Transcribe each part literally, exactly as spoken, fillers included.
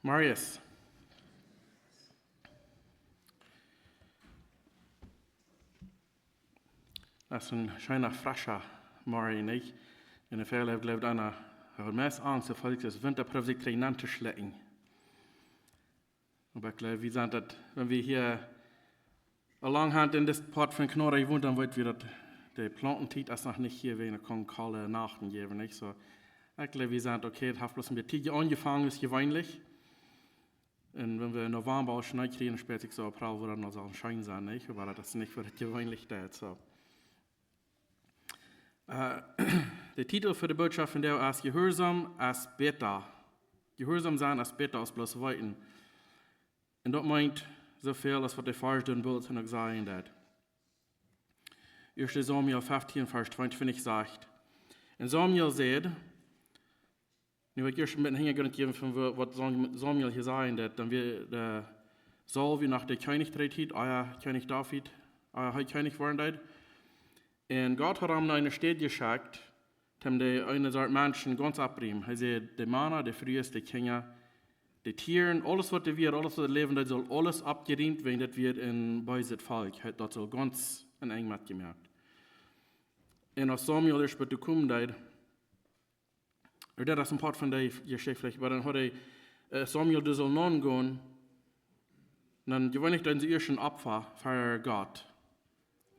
Marius. Daut es een scheena, frescha Morjen, nich? Un väl haft, jleew ekj, aun, haft meist Angst, daut Volkj es Winta, prooft sikj trigj nenn to schlikjen. Oba ekj jleew, wie sent daut, wan wie hia aul lang haben en dit Poat von Knorr jewont, dan weet wie daut de Plaunten-Tiet es noch nich hia, wäajen et kaun kolde Nachten jäwen, nich? Soo, ekj jleew, wie sent okay, et haft bloos een bät Tiet aunjefongen aus jeweenlich. Un wan wie em November aul Schnee kjrieen, dan spält sikj soo April, wua daut noch saul scheen sennen, nich? Oba daut es nich, woo daut jeweenlich es, soo. Äh, de Titel fa de Bootschoft vondoag es Jehuarsaum es bäta. Jehuarsaum sennen es bäta aus bloos weeten. Un daut meent soo väl aus waut de Varsch doa boolt un uk sajen deit. Ieeschte Samuel feftieen, Varsch tweeuntwintich sajcht: Un Samuel säd, nu well ekj ieescht een bät Hinjagrunt jäwen von wa-, waut Sam-, Samuel hia sajen deit, dan wia de Saul wia noch de Kjennich to dee Tiet, ea Kjennich David, ea hee Kjennich worden deed. Un Gott haud am no eene Städ jeschekjt, toom de eene Sort Menschen gaunz oppräumen. Hee säd, de Mana, de Frues, de Kjinja, de Tieren, aules waut doa wia, aules waut doa läwen deed, saul aules oppjerieemt woaren, daut wia een beeset Volkj. Hee, daut saul gaunz een Enj metjemoakt. Un aus Samuel ieescht bie to komen deed, ooda daut es een Poat von de Jeschicht veleicht, oba dan haud hee, äh, Samuel, dee saul nogonen, dan jeweenlich deeden see ieescht een Opfa fa Gott.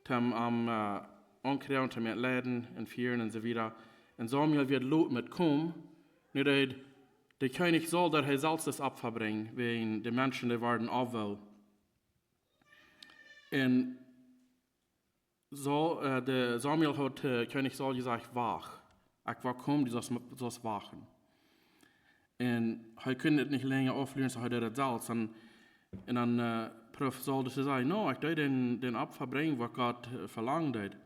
Toom am, äh, aunkjrieen, toom am leiden un fieren un soo wieda. Un Samuel wia lot met komen, nu deed de Kjennich Saul, daut hee selfst daut Opfa brinjen, wäajen de Menschen, dee wieren aul woo. Un Saul, äh, de Samuel haud, äh, Kjennich Saul jesajcht: Wacht, ekj woa komen, du saust, saust wachten. Un hee kunn et nich lenja aufluaren, soo hee deed et selfst. Un, un dan, äh, proowd Saul to sajen: No, ekj deed dän, dän Opfa brinjen, waut Gott, äh, velangen deed.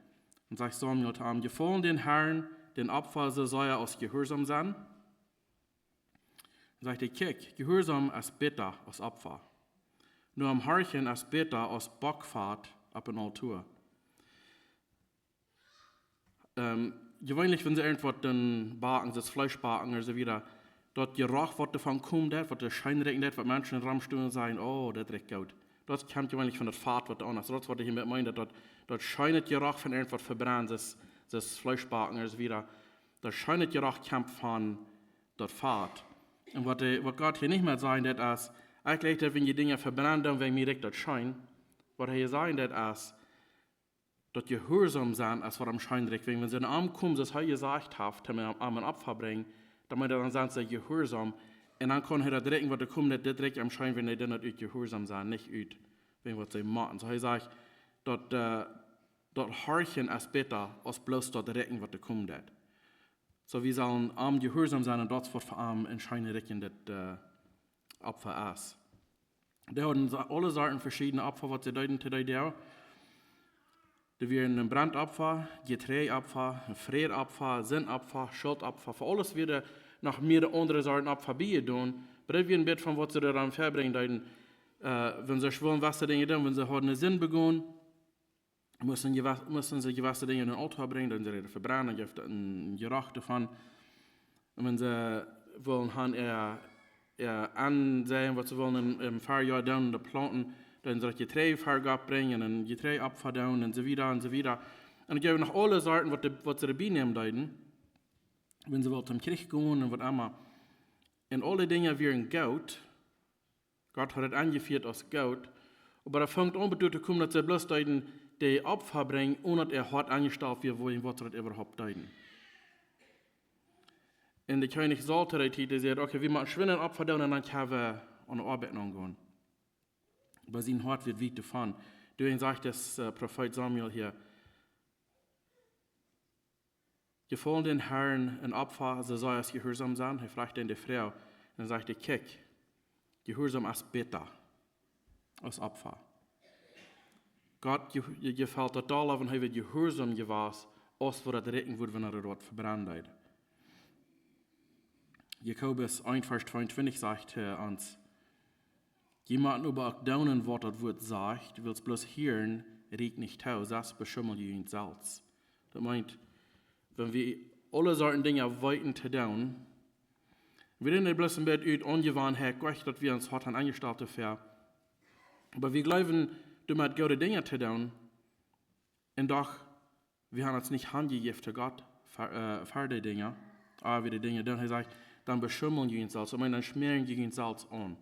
Un sajcht Samuel to am: Jefoll daut dän Harn, daut Opfa soo sea aus Jehuarsaum sennen? Sajcht hee: Kjikj, Jehuarsaum es bäta aus Opfa. No am horchen es bäta aus Bockfat opp een Altoa. Ähm, jeweenlich, wan see irjentwaut dan backen, daut Fleesch backen ooda soo wieda, daut Jeroch, waut doavon kjemt, daut, waut doa scheen rikjt, daut, waut Menschen romstonen un sajen: Oh, daut rikjt goot. Daut kjemt jeweenlich von daut Fat, waut doa aun es. Daut es, waut hee met meent, daut, daut, daut scheene Jeroch von irjentwaut vebrennt, daut, daut Fleesch backen ooda soo wieda. Daut scheene Jeroch kjemt von daut Fat. Un waut hee, waut Gott hia nich mea sajen deit es, ekj jleich daut, wan jie Dinja vebrennen, dan wäajen mie rikjt daut scheen. Waut hee sajen deit es, daut Jehuarsaum sennen es, waut am scheen rikjt. Wäajen wan see no am komen, soo aus hee jesajcht haft, toom am, am een Opfa brinjen, dan meent daut, dan sent see jehuarsaum. Un dan kaun hee daut rikjen, waut doa kjemt, daut, daut rikjt am scheen, wan hee dan daut ut Jehuarsaum sennen, nich ut wäajen waut see motten. Soo hee sajcht, daut, äh, daut horchen es bäta aus bloos daut rikjen, waut doa kjemt, daut. Soo, wie sellen am jehuarsaum sennen un daut woat fa am een scheenrikjendet, äh, Opfa es. Dee hauden sa-, aule Sorten veschiedne Opfa, waut see deeden to dee Doag. Doa wia een Brandopfa, Jeträaopfa, een Frädopfa, Sindopfa, Schultopfa. Fa aules wieren noch mea aundre Sorten Opfa biejedonen. Oba daut wia een bät von waut see doa aun vebrinjen deeden. Äh, wan see wullen jewesse Dinja doonen, wan see hauden eene Sind begonen, musten jewe-, musten see jewesse Dinja en een Altoa brinjen, dan see daut vebrennen, dan jeef daut een Jeroch doavon. Un wan see wullen han, äh, äh, aunsajen, waut see wullen em, em Farjoa doonen, de Plaunten, dan see daut Jeträajd ver Gott brinjen, un Jeträajd Opfa doonen, un soo wieda, un soo wieda. Un et jeef noch aule Sorten, waut de, waut see doabie nämen deeden, wan see wullen toom Kjrich gonen un waut emma. Un aule Dinja wieren goot, Gott haud et aunjefieet aus goot, oba daut funk aun doa to komen, daut see bloos deeden de Opfa brinjen, onen daut äa Hoat aunjestalt wia, wuarom waut see daut äwahaupt deeden. Un de Kjennich Saul to dee Tiet, dee säd: Okay, wie motten schwind een Opfa doonen un dan kjenn wie aun de Oabeit aungonen. Oba sien Hoat wia wiet doavon. Doawäajen sajcht de, äh, Profeet Samuel hia: Jefoll daut dän Harn een Opfa, soo sea aus jehuarsaum sennen? Hee fruach dan de Froag. Un dan sajcht hee: Kjikj, Jehuarsaum es bäta aus Opfa. Gott je-, je-, jefelt daut dolla, wan hee wia jehuarsaum jewast, aus woo daut rikjen wudd, wan hee daut vebrennen deed. Jakobus eent, Varsch tweeuntwintich sajcht, äh, ons: Jie motten oba uk doonen, waut daut Wuat sajcht, wiels bloos hieren rieekjt nich too, sest beschummel jie junt selfst. Daut meent, wan wie aule Sorten Dinja weeten to doonen, Wie doonen daut bloos een bät ut Onjewanheit, nich daut wie ons Hoat han aunjestalt doafäa. Oba wie jleewen, doamet goode Dinja to doonen. Un doch, wie han ons nich hanjejäft to Gott fa, äh, fa dee Dinja. Oba wie dee Dinja doonen, hee sajcht, dan beschummeln jie junt selfst, oba dan schmäaren jie junt selfst aun.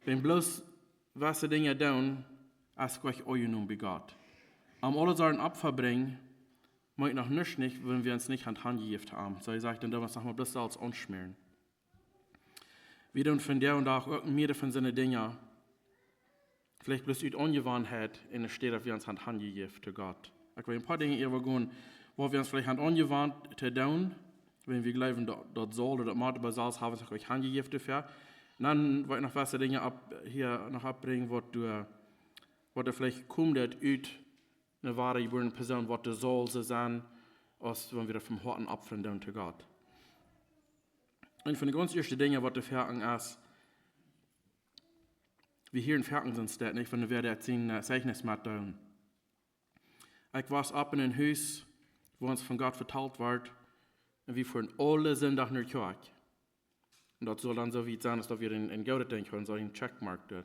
Wan bloos waut wie Dinja doonen, es nich aunjenomen bie Gott. Am aule Sachen Opfa brinjen, meent noch nich, nich, wan wie ons nich han hanjejäft haben. Soo hee sajcht, dan doo wie ons noch mau bloos selfst aunschmäaren. Wie doonen vondoag uk mea von soone Dinja, veleicht bloos ut Onjewanheit, enne Städ daut wie ons han hanjejäft to Gott. Ekj well een poa Dinja äwagonen, waut wie ons veleicht han aunjewant to doonen, wan wie jleewen, daut, daut saul, daut mott, oba selfst haben wie ons nich hanjejäft doafäa. Un dan well ekj noch waut Dinja opp, hia noch oppbrinjen, waut doa, waut doa veleicht kjemt daut ut eene woare jebuarne Persoon, waut doa saul soo sennen, aus wan wie daut von Hoaten opfren doonen to Gott. Eent von de gaunz ieeschte Dinja, waut doa foaken es, wie hieren foaken sent, daut nich, wan wie daut sien, äh, Zeichnis met doonen. Ekj wia opp en een Hus, wua ons von Gott vetalt wort, un wie fuaren aule Sindach no de Kjoakj. Un daut saul dan soo wiet sennen, aus daut wie een, een goodet Dinkj hauden, soo een Checkmark doa.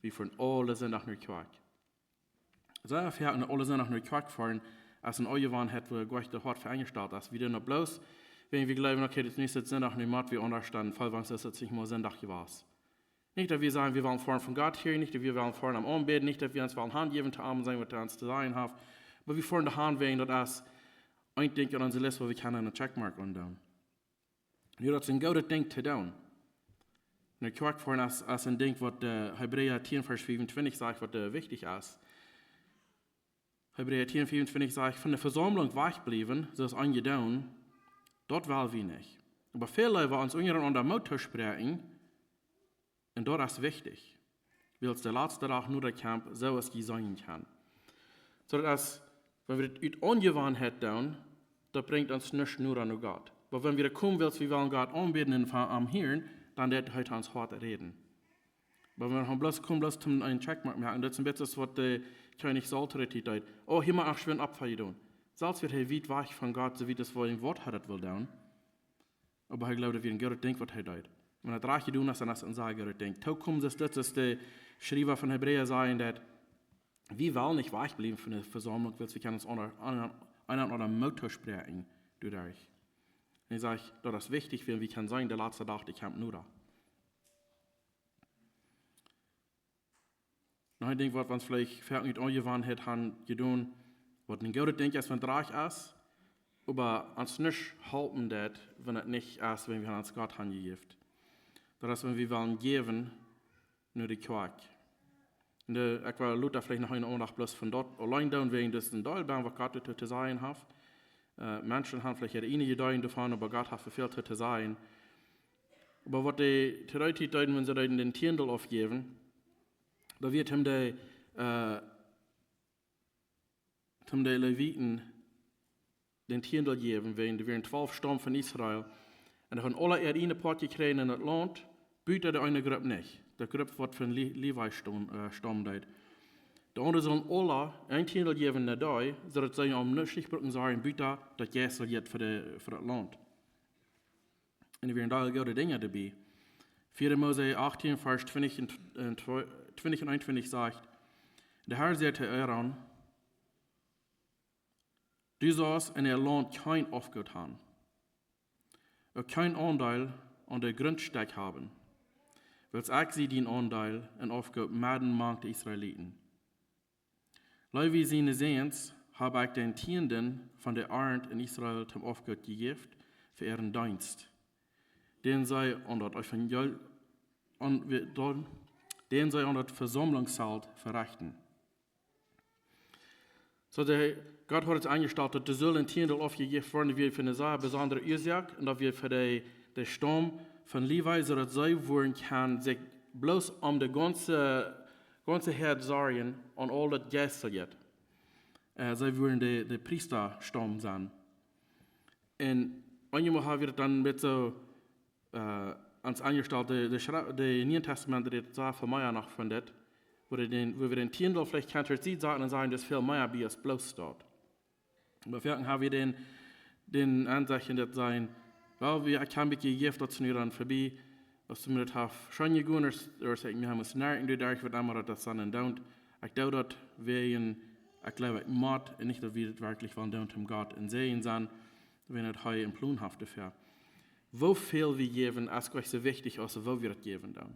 Wie fuaren aule Sindach no de Kjoakj. Soo foaken aule Sindach no de Kjoakj foaren, es eene Onjewanheit, wua Gott daut Hoat fa aunjestalt es. Wie doonen daut bloos, wan wie jleewen, okay, daut es nich daut Sindach, nu mott wie aundasch, dan veleicht es daut nich mol Sindach jewast. Nich daut wie sajen, wie wellen foaren von Gott hieren, nich daut wie wellen foaren am aunbäden, nich daut wie ons wellen hanjäwen to am, seenen waut hee ons to sajen haft, oba wie foaren doahan, wäajen daut es een Dinkj opp onse List, wua wie kjennen een Checkmark aundoonen. Nu, daut es een goodet Dinkj to doonen. No de Kjoakj foaren es, es een Dinkj, waut, äh, Hebräa tieen Varsch fiefuntwintich sajcht, waut, äh, wichtich es. Hebräa tieen vierundzwanzig sajcht, von de Vesaumlunk wajchbliewen, soo aus eenje doonen, daut well wie nich. Oba väl leewa ons unjarenaunda Moot toospräakjen, un daut es wichtich, wiels de latste Dach noda kjemt, soo aus jie seenen kjennen. Soo daut es, wan wie daut ut Onjewanheit doonen, daut brinjt ons nich noda no Gott. Oba wan wie doa komen, wiels wie wellen Gott aunbäden un von am hieren, dan deit hee ons Hoat räden. Oba wan wie bloos komen, bloos om een Checkmark moaken, daut es een bät soo aus waut de Kjennich Saul to de Tiet deed. Oh, hia mott noch schwind Opfa jedonen. Selfst wia hee wiet wajch von Gott, soo wiet aus waut hee daut well doonen. Oba hee jleewd, daut wia een goodet Dinkj, waut hee deed. Wan daut rajcht jedonen es, dan es daut een sea goodet Dinkj. Tookjemst es dit, aus de Schriewa von Hebräa säd, daut wie wellen nich wajchbliewen von de Vesaumlunk, wiels wie kjennen ons aun, aun, aun, aun Moot toospräakjen doaderch. Un hee sajcht, daut es wichtich, wiels wie kjennen seenen, de latste Dach, dee kjemt noda. Noch een Dinkj, waut wie ons veleicht foaken ut Onjewanheit haben jedonen, waut een goodet Dinkj es, wan daut rajcht es, oba ons nich halpen deit, wan daut nich es, wan wie ons Gott haben jejäft. Daut es, wan wie wellen jäwen no de Kjoakj. Un de, ekj well lota veleicht noch eenen Aundacht bloos von daut auleen doonen, wäajen daut es een Deel, waut Gott doa to sajen haft. Äh, Menschen haben veleicht äare ieejne Jedanken doavon, oba Gott haft väl to, to sajen. Oba waut dee to de Tiet deeden, wan see deeden dän Tieendel aufjäwen, daut wia om de, äh, om de Leviten dän Tieendel jäwen, wäajen doa wieren twalf Staum von Israel. Un dee hauden aule äa ieejnet Poat jekjräajen en daut Launt, buta de eene Grupp nich. De Grupp, waut von Le-, Levi Staum, äh, Staum deed. De aundre sullen aule een Tieendel jäwen no dee, soo daut see om nuscht nich bruckten sorjen, buta daut Jeisteljet fa de, fa daut Launt. Un doa wieren sea goode Dinja doabie. Vieede Mose achtieen, Varsch twintich un, un tw-, twintich un eenuntwintich sajcht: De Herr säd to Aaron: Du saust en äa Launt kjeen Aufgoot haben, uk kjeen Aundeel aun de Grundstekj haben, wiels ekj sie dien Aundeel un Aufgoot medden mank de Israeliten. Levi siene Säns hab ekj dän Tieenden von de Arnt en Israel toom Aufgoot jejäft fa äaren Deenst, dän see aun daut Evangel-, aun, wie, dan, dän see aun daut Vesaumlungszelt verechten. Soo, de, Gott haud et aunjestalt, daut doa sull een Tieendel aufjejäft woaren, wia fa eene sea besondre Uasoak, un daut wia fa de, de Staum von Levi, soo daut see wudden kjennen sikj bloos om de gaunze, gaunze Häad sorjen un aul daut Jeisteljet. Äh, see wudden de, de Priestastaum sennen. Un eenjemol hab wie daut dan met soo äh, ons aunjestalt, de, de Schra-, de Niee Tastament rät sea väl mea noch von dit, wua wie dän, wua wie dän Tieendel veleicht kjennen to Sied saten un sajen, daut es väl mea bie aus bloos daut. Oba foaken hab wie dän, dän Aunsecht, daut sent, Well, wie, ekj hab mie jejäft, daut es nu dan verbie. Aus du mie daut hast, scheen jegonen, aus, aus ekj mie must najen, du, doa woat emma daut, daut sennen doonen. Ekj doo daut, wäajen ekj jleew, ekj mott, un nich daut wie daut werkjlich wellen doonen, om Gott een Säajen sennen, wan et hee een Plon haft doafäa. Woo väl wie jäwen, es nich soo wichtich, aus woo wie daut jäwen doonen.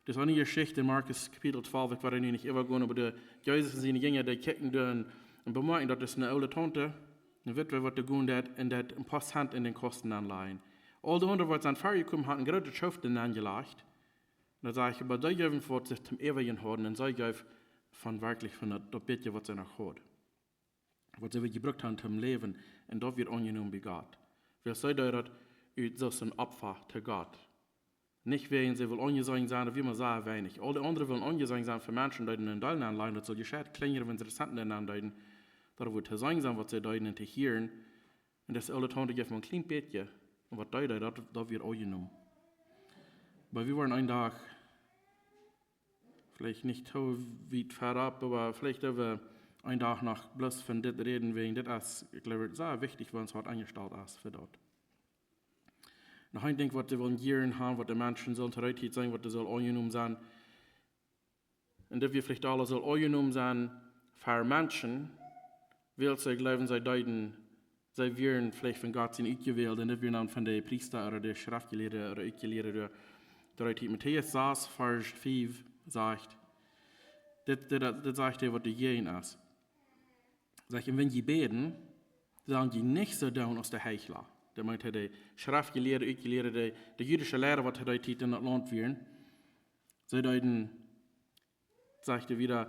Daut es eene Jeschicht en Markus Kapitel twalf, ekj woa nu nich äwagonen, oba de, Jesus un siene Jinja, dee kjikjen doa un, un bemoakjen, daut es eene oole Taunte, eene Witwe, waut doa gonen deit, un deit een poa Cent en dän Kosten aunlajen. Aul de aundre, waut sent väajekomen, hauden een grootet Schoof doa aunjelajcht. Un dan sajcht hee, oba dee jeewen, waut see toom äwajen hauden, un see jeef von werkjlich von daut, daut bät, waut see noch haud, waut see jebrukt hauden toom läwen, un daut wort aunjenomen bie Gott. Wiels see deed daut ut soo een Opfa to Gott. Nich wäajen see wull aunjeseenen sennen, daut wia mau sea weinich. Aul de aundre wullen aunjeseenen sennen fa Menschen, dee deeden een Deel aunlajen, daut sull jescheit kjlinjen, wan see Centen aundeeden. Daut wull to seenen sennen, waut see deeden un to hieren. Un daut oole Taunte jeef mau een kjlien bät, un waut dee deed, daut, daut wort aunjenomen. Oba wie woaren een Dach, veleicht nich too wiet verropp, oba veleicht äwa een Dach noch bloos von dit räden, wäajen dit es, ekj jleew, sea wichtich, waut ons haft aunjestalt es fa daut. Noch een Dinkj, waut wie wellen hieren haben, waut de Menschen sellen trajcht sennen, waut dee sellen aunjenomen sennen. Un daut wie veleicht aule sellen aunjenomen sennen fa Menschen, wiels see jleewen, see deeden, see wieren veleicht von Gott sien utjewält, un daut wia dan von de Priesta ooda de Schreftjelieede ooda utjelieede doa, doa ut Matäus sas, Varsch fief sajcht, dit, dit, dit sajcht hee, waut doa jäajen es. Sajcht, un wan jie bäden, sellen jie nich soo doonen aus de Heichla. Daut meent hee de Schreftjelieede, utjelieede, de, de jüdische Liera, waut to dee Tiet en daut Launt wieren. See deeden, sajcht hee wada,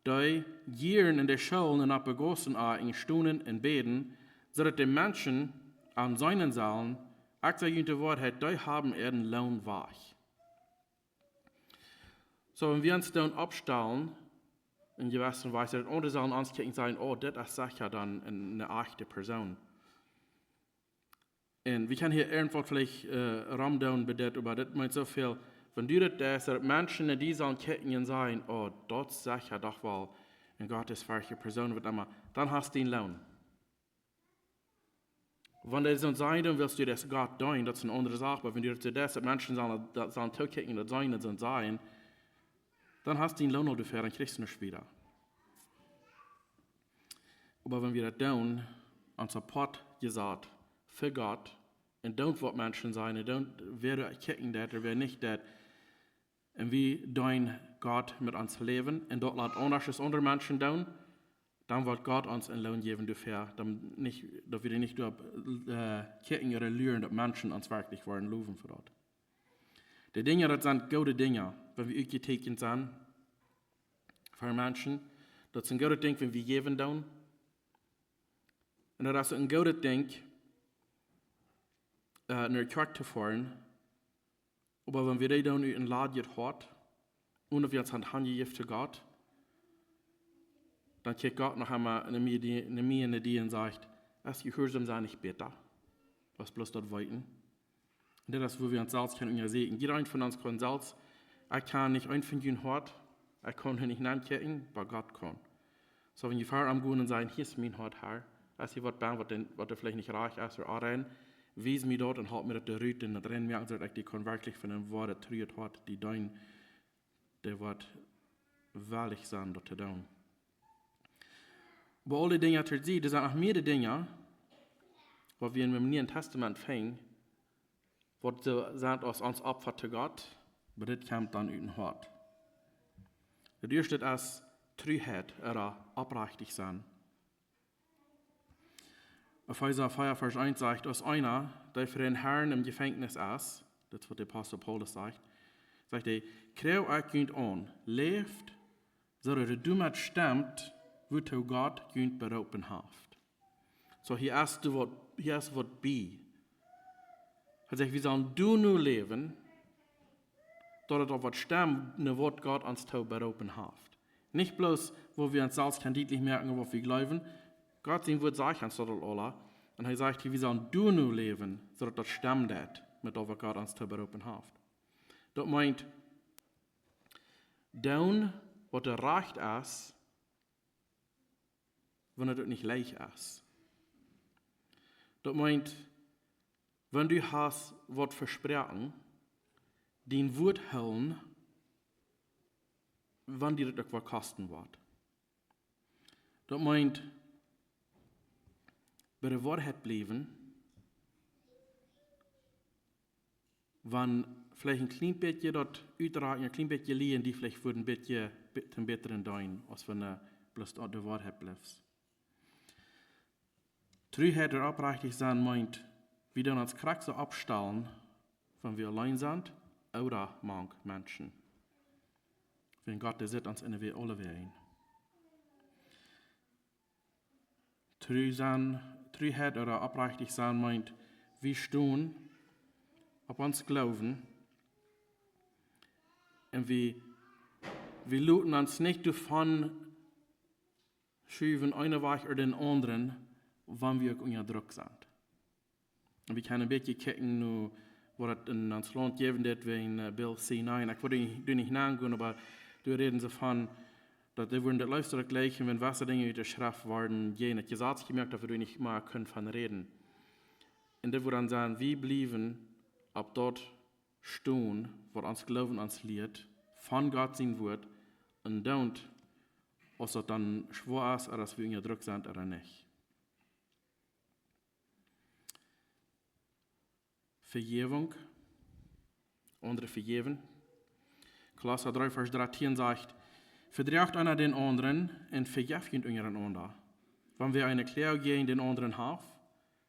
dee jieren en de Schoolen un opp de Gaussen stonen un bäden, soo daut de Menschen an seenen sellen, ekj saj junt de Woarheit, dee haben äaren Loon wajch. Soo, wan wie ons dan oppstalen, en jewesse Wies, daut aundre sellen ons kjikjen un sajen, oh, dit es secha dan eene, eene ajchte Persoon. Un wie kjennen hia irjentwaut veleicht, äh, romdoonen bie dit, oba dit meent soo väl, wan du daut deist, daut Menschen no die sellen kjikjen un sajen, oh, daut es secha doch woll eene gottesferchte Persoon, waut emma, dan hast du dän Loon. Wan dee soo sajen, dan west du daut Gott deenen, daut es eene aundre Sach, oba wan du daut deist, daut Menschen sellen, daut sellen tookjikjen, daut seenen, daut sellen sajen, dan hast du dän Loon aul doafäa, dan kjrichst du nuscht wada. Oba wan wie daut doonen, ons apoat jesat fa Gott, un doonen, waut Menschen sajen, un doonen, wäa doa kjikjen deit, ooda wäa nich deit, un wie deenen Gott met ons Läwen, un daut lat aundasch aus aundre Menschen doonen, dan woat Gott ons een Loon jäwen doafäa, dan nich, daut wie nich doa, äh, kjikjen ooda luren, daut Menschen ons werkjlich woaren lowen fa daut. De Dinja, daut sent goode Dinja, wan wie utjetäkjent sent fa Menschen. Daut es een goodet Dinkj, wan wie jäwen doonen. Un daut es een goodet Dinkj, äh, no de Kjoakj to foaren. Oba wan wie daut doonen ut een ladjet Hoat, onen daut wie ons han hanjejäft to Gott, dan kjikjt Gott noch emol no mie, no mie un no die un sajcht, es jehuarsom sennen nich bäta, aus bloos daut weeten? Un daut es, wua wie ons selfst kjennen unjasäkjen. Jieda eena von ons kaun selfst, ekj kjan nich een von june Hoat, ekj kaun hia nich nenkjikjen, oba Gott kaun. Soo, wan jie ver am gonen un sajen, hia es mien Hoat, Herr. Es hia waut bie, waut dän, waut doa veleicht nich rajcht es ooda onrein, wies mie daut un halp mie daut rut un daut rein moaken, soo daut ekj die kaun werkjlich von een woaret, truet Hoat die deenen, dee woat wellich sennen, daut to doonen. Oba aul dee Dinja to sennen, doa sent noch mea Dinja, waut wie en däm Nieen Tastament finjen, waut soo sent aus ons Opfa to Gott, oba dit kjemt dan ut een Hoat. Daut ieeschte es Truheit, ooda oprajcht sennen. Efeesa vea Varsch eent sajcht, aus eena, dee fa dän Herrn em Jefenkjnis es, daut es waut de Apostel Paulus sajcht, sajcht hee, kjrie ekj junt aun, läft, soo daut et doamet stemt, wuatoo Gott junt beroopen haft. Soo, hia es doa waut, hia es waut bie. Hee sajcht, wie sellen doano läwen, daut et opp waut stemt, no waut Gott ons too beroopen haft. Nich bloos, wua wie ons selfst kjennen dietlich moaken, waut wie jleewen. Gott sien Wuat sajcht ons daut aul aula. Un hee sajcht hia, wie sellen doano läwen, soo daut daut stemmen deit met daut, waut Gott ons too beroopen haft. Daut meent, doonen, waut rajcht es, wan et uk nich leicht es. Daut meent, Wan du hast waut vesproaken, dien Wuat hoolen, wan die daut uk waut kosten woat. Daut meent, bie de Woarheit bliewen, wan veleicht een kjlien bät daut utrakjen, een kjlien bät lieen, die veleicht wudden een bät, bät, een bätren deenen, aus wan du bloos aun de Woarheit blifst. Truheit ooda oprechtich sennen meent, wie doonen ons krakjt soo oppstalen, wan wie auleen sent ooda mank Menschen. Wiels Gott, dee sitt ons en de Wäaj aulewäajen. Tru sennen, Truheit ooda oprechtich sennen meent, wie stonen opp ons Gloowen un wie, wie loten ons nich doavon schuwen, eenen Wajch ooda dän aundren, wan wie uk unja Druck sent. Un wie kjennen een bät kjikjen nu, waut daut en ons Launt jäwen deed wäajen, äh, Bill C nine. Ekj well doa nich, doa nich nogonen, oba doa räden see von, daut dee wudden daut leefst uk jlikjen, wan jewesse Dinja ut de Schreft worden jäajen daut Jesaz jemoakt, daut wie doa nich mea kunnen von räden. Un dit wudd dan sennen, wie bliewen opp daut stonen, waut ons Gloowen ons lieet, von Gott sien Wuat, un doonen, aus daut dan schwoa es, ooda aus wie unja Druck sent ooda nich. Vejäwunk, aundre vejäwen. Kolossa dree Varsch dartieen sajcht: "Vedroacht eena dän aundren un vejeft junt unjarenaunda. Wan wäa eene Kloag jäajen dän aundren haft,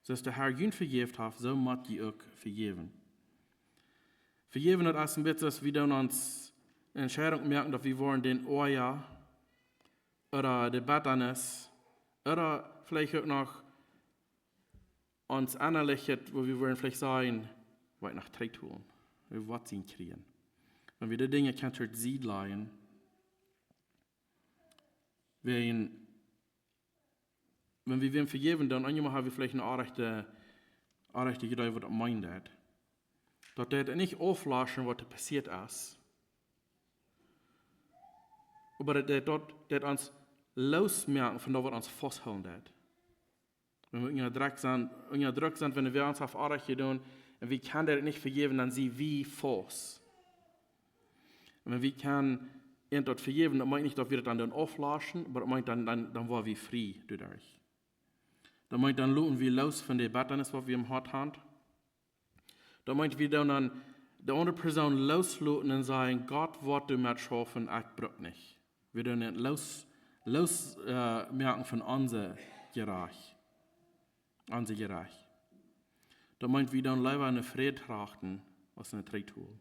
soo aus de Herr junt vejäft haft, soo mott jie uk vejäwen." Vejäwen, daut es een bät soo aus wie doonen ons Entscheidunk moaken, daut wie woaren dän Oaja ooda de Bettanis ooda veleicht uk noch ons ennalichet, wua wie wudden veleicht sajen, waut noch trigj hoolen, waut sien kjrieen. Wan wie dee Dinja kjennen to Sied lajen, wan, wan wie wäm vejäwen, dan eemol hab wie veleicht eene orrajchte, orrajchte Idee, waut daut meent. Daut deit nich auflauschen, waut doa passieet es. Oba daut, daut, daut deit ons loosmoaken von daut, waut ons fausthoolen deit. Wan wie unja Druck sent, unja Druck sent, wan wäa ons haft orrajcht jedonen, un wie kjennen daut nich vejäwen, dan sie wie faust. Un wan wie kjennen an daut vejäwen, daut meent nich, daut wie daut dan, dan auflauschen, oba daut meent dan, dan, dan woa wie frie doaderch. Daut meent, dan loten wie loos von de Bettanis, waut wie em Hoat haben. Daut meent, wie doonen dan de aundre Persoon loosloten un sajen: "Gott woat doamet schaufen, ekj bruck nich." Wie doonen daut loos, loos, äh, moaken von onse Jerecht. Onse Jerecht. Daut meent, wie doonen leewa eenen Fräd trachten, aus eenen trigj hoolen.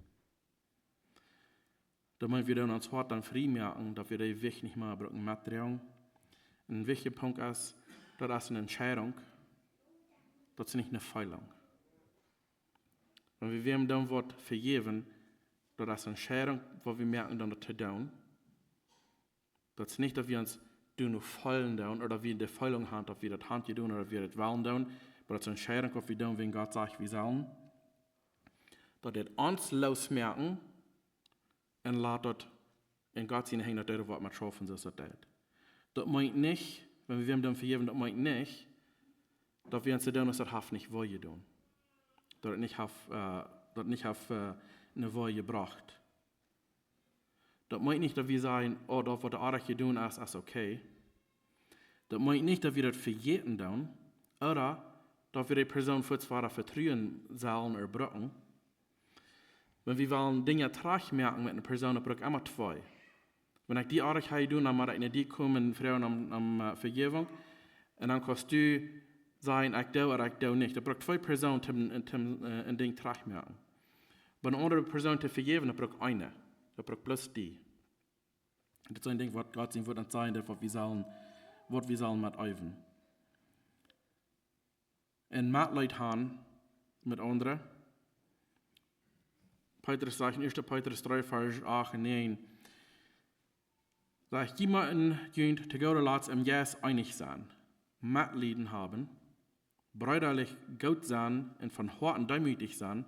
Daut meent, wie doonen ons Hoat dan frie moaken, daut wie dee Wajch nich mea brucken metdroagen. Een wichtja Punkt es, daut es eene Entscheidunk, daut es nich eene Feelunk. Wan wie wäm dan waut vejäwen, daut es eene Entscheidunk, waut wie moaken dan daut to doonen. Daut es nich, daut wie ons doano feelen doonen, ooda daut wie de Feelunk haben, daut wie daut haben jedonen, ooda daut wie daut wellen doonen, oba daut es eene Entscheidunk, waut wie doonen, wan Gott sajcht, wie sellen. Daut deit ons loosmoaken, un lot daut en Gott siene Henj, daut hee doa waut met schaufen, soo aus daut deit. Daut meent nich, wan wie wäm dan vejäwen, daut meent nich, daut wie ons soo doonen, aus daut haft nich wee jedonen. Daut daut nich haft, äh, daut nich haft, äh, eene Wee jebrocht. Daut meent nich, daut wie sajen: "Oh, daut, waut doa orrajcht jedonen es, es okay." Daut meent nich, daut wie daut vejäten doonen, ooda daut wie de Persoon fa waut vetruen sellen ooda brucken. Wan wie wellen Dinja trigj moaken met eene Persoon, daut brukt emma twee. Wan ekj die orrajcht hab jedonen, dan mott ekj no die komen, froagen om, om, äh, Vejäwunk. Un dan kaust du sajen: "Ekj doo ooda ekj doo nich." Daut brukt twee Persoonen, om, om, äh, een Dinkj trigj moaken. Bie eene aundre Persoon to vejäwen, daut brukt eene. Daut brukt bloos die. Daut es een Dinkj, waut Gott sien Wuat ons sajen deit, waut wie sellen, waut wie sellen met äwen. Un Metleet haben met aundre. Petrus sajcht en ieeschte Petrus dree, Varsch acht un näajen, sajcht: "Jie motten junt to gooda Latst em Jeist eenich sennen, Metleiden haben, breedalich goot sennen un von Hoaten deemootich sennen.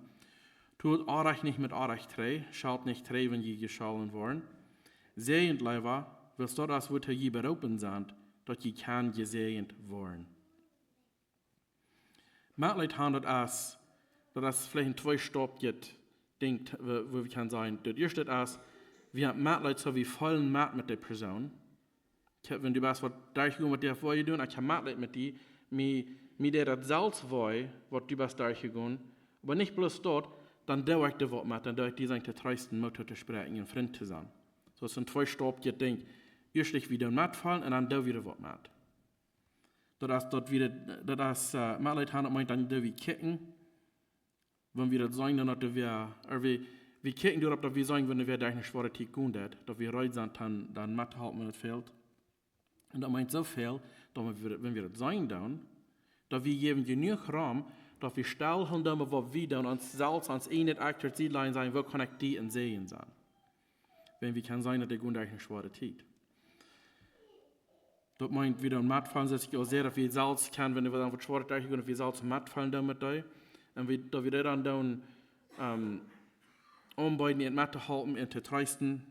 Tolt Orrajcht nich met Orrajcht trigj, schalt nich trigj, wan jie jescholden woaren. Säajent leewa, wiels daut es, wuatoo jie beroopen sent, daut jie kjennen jesäajent woaren." Metleet haben, daut es, Daut es veleicht een twee Staup Dinkj, woo, woo wie kjennen sajen, daut ieeschte es, wie haben Metleet, soo wie feelen met met dee Persoon. Ekj hab, wan du best waut derchjegonen, waut die haft wee jedonen, ekj hab Metleet met die, mie, mie deit daut selfst wee, waut du best derchjegonen, oba nich bloos daut, dan doo ekj die waut met, dan doo ekj die sennen to treesten, Moot to spräakjen, een Frint to sennen. Soo es een twee Staup Dinkj. Ieescht wie doonen metfeelen un dan doo wie waut met. Daut es, daut wie, daut es, äh, Metleet haben, daut meent dan doo wie kjikjen, wan wie daut seenen, dan daut wie, äh, wie, wie kjikjen doaropp, daut wie seenen, wan wie derch eene schwoare Tiet gonen, daut, daut wie reed sent, dan, dan mettohalpen, wan et fält. Un daut meent soo väl, daut wan wie, wan wie daut seenen doonen, daut wie jäwen jenuach Rum, daut wie stell hoolen doonen, waut wie doonen, ons selfst, ons ieejnet Akj to Sied lajen, sajen, woo kaun ekj die een Säajen sennen? Wan wie kjennen seenen, daut dee gonen derch eene schwoare Tiet. Daut meent, wie doonen metfeelen, soo aus ekj aul säd, daut wie selfst kjennen, wan wie dan waut Schwoaret derchgonen, daut wie selfst metfeelen doonen met dee. Un wie, daut wie dee dan doonen, ähm, aunbeeden, an mettohalpen un to treesten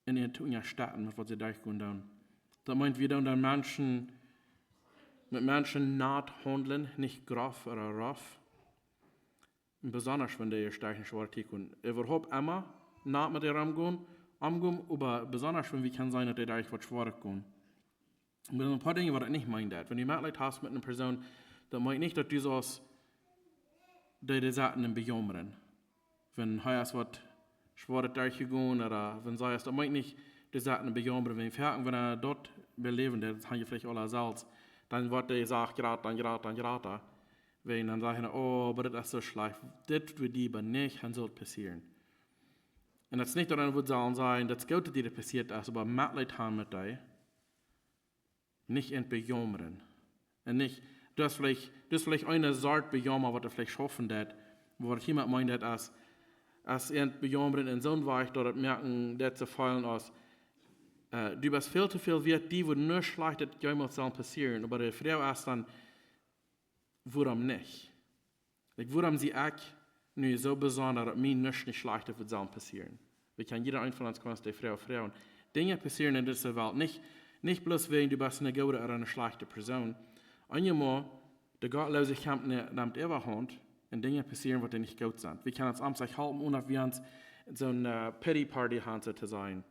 un an to unjastetten met waut see derchgonen doonen. Daut meent, wie doonen dan Menschen, met Menschen nat haundlen, nich groff ooda rough. Un besonda wan dee derch eene schwoare Tiet gonen. Äwahaupt emma nat met dee omgonen, omgonen, oba besonda wan wie kjennen seenen, daut dee derch waut Schwoaret gonen. Oba een poa Dinja, waut daut nich meent, daut wan du Metleet hast met eene Persoon, daut meent nich, daut du sust dee, dee saten un bejaumren. Wan hee es waut Schwoaret derchjegonen, ooda wan see es, daut meent nich, dee saten un bejaumren, wan wie foaken, wan wie daut beläwen, daut haben wie veleicht aule selfst, dan woat dee Sach jrata, dan jrata, dan jrata. Wan dan sajen, oh, oba daut es soo schlajcht, dit woat die oba nich, dan saul et passieren. Un daut es nich, daut eena woat sellen sajen, daut es goot, daut die daut passieet es, oba Metleet haben met dee, nich an bejaumren. Un nich, daut es veleicht, daut es veleicht eene Sort Bejaumren, waut et veleicht schaufen deit, waut ekj hia meenen doo, es, es an bejaumren en soon Wajch, daut et moaken deit to feelen aus, äh, du best väl to väl wieet, die woat nuscht Schlajchtet jemols sellen passieren. Oba de Froag es dan, wuarom nich? Like, wuarom sie ekj nu soo besonda, daut mie nuscht nich Schlajchtet woat sellen passieren? Wie kjennen, jieda eena von ons kaun sikj dee Froag froagen. Dinja passieren en dise Welt nich, nich bloos wäajen du best eene goode ooda eene schlajchte Persoon. Eenjemol, de Gottloosechkjeit nemt Äwahaunt un Dinja passieren, waut nich goot sent. Wie kjennen ons aundasch halpen, onen daut wie ons soon, äh, Pity Party haben, soo to sajen.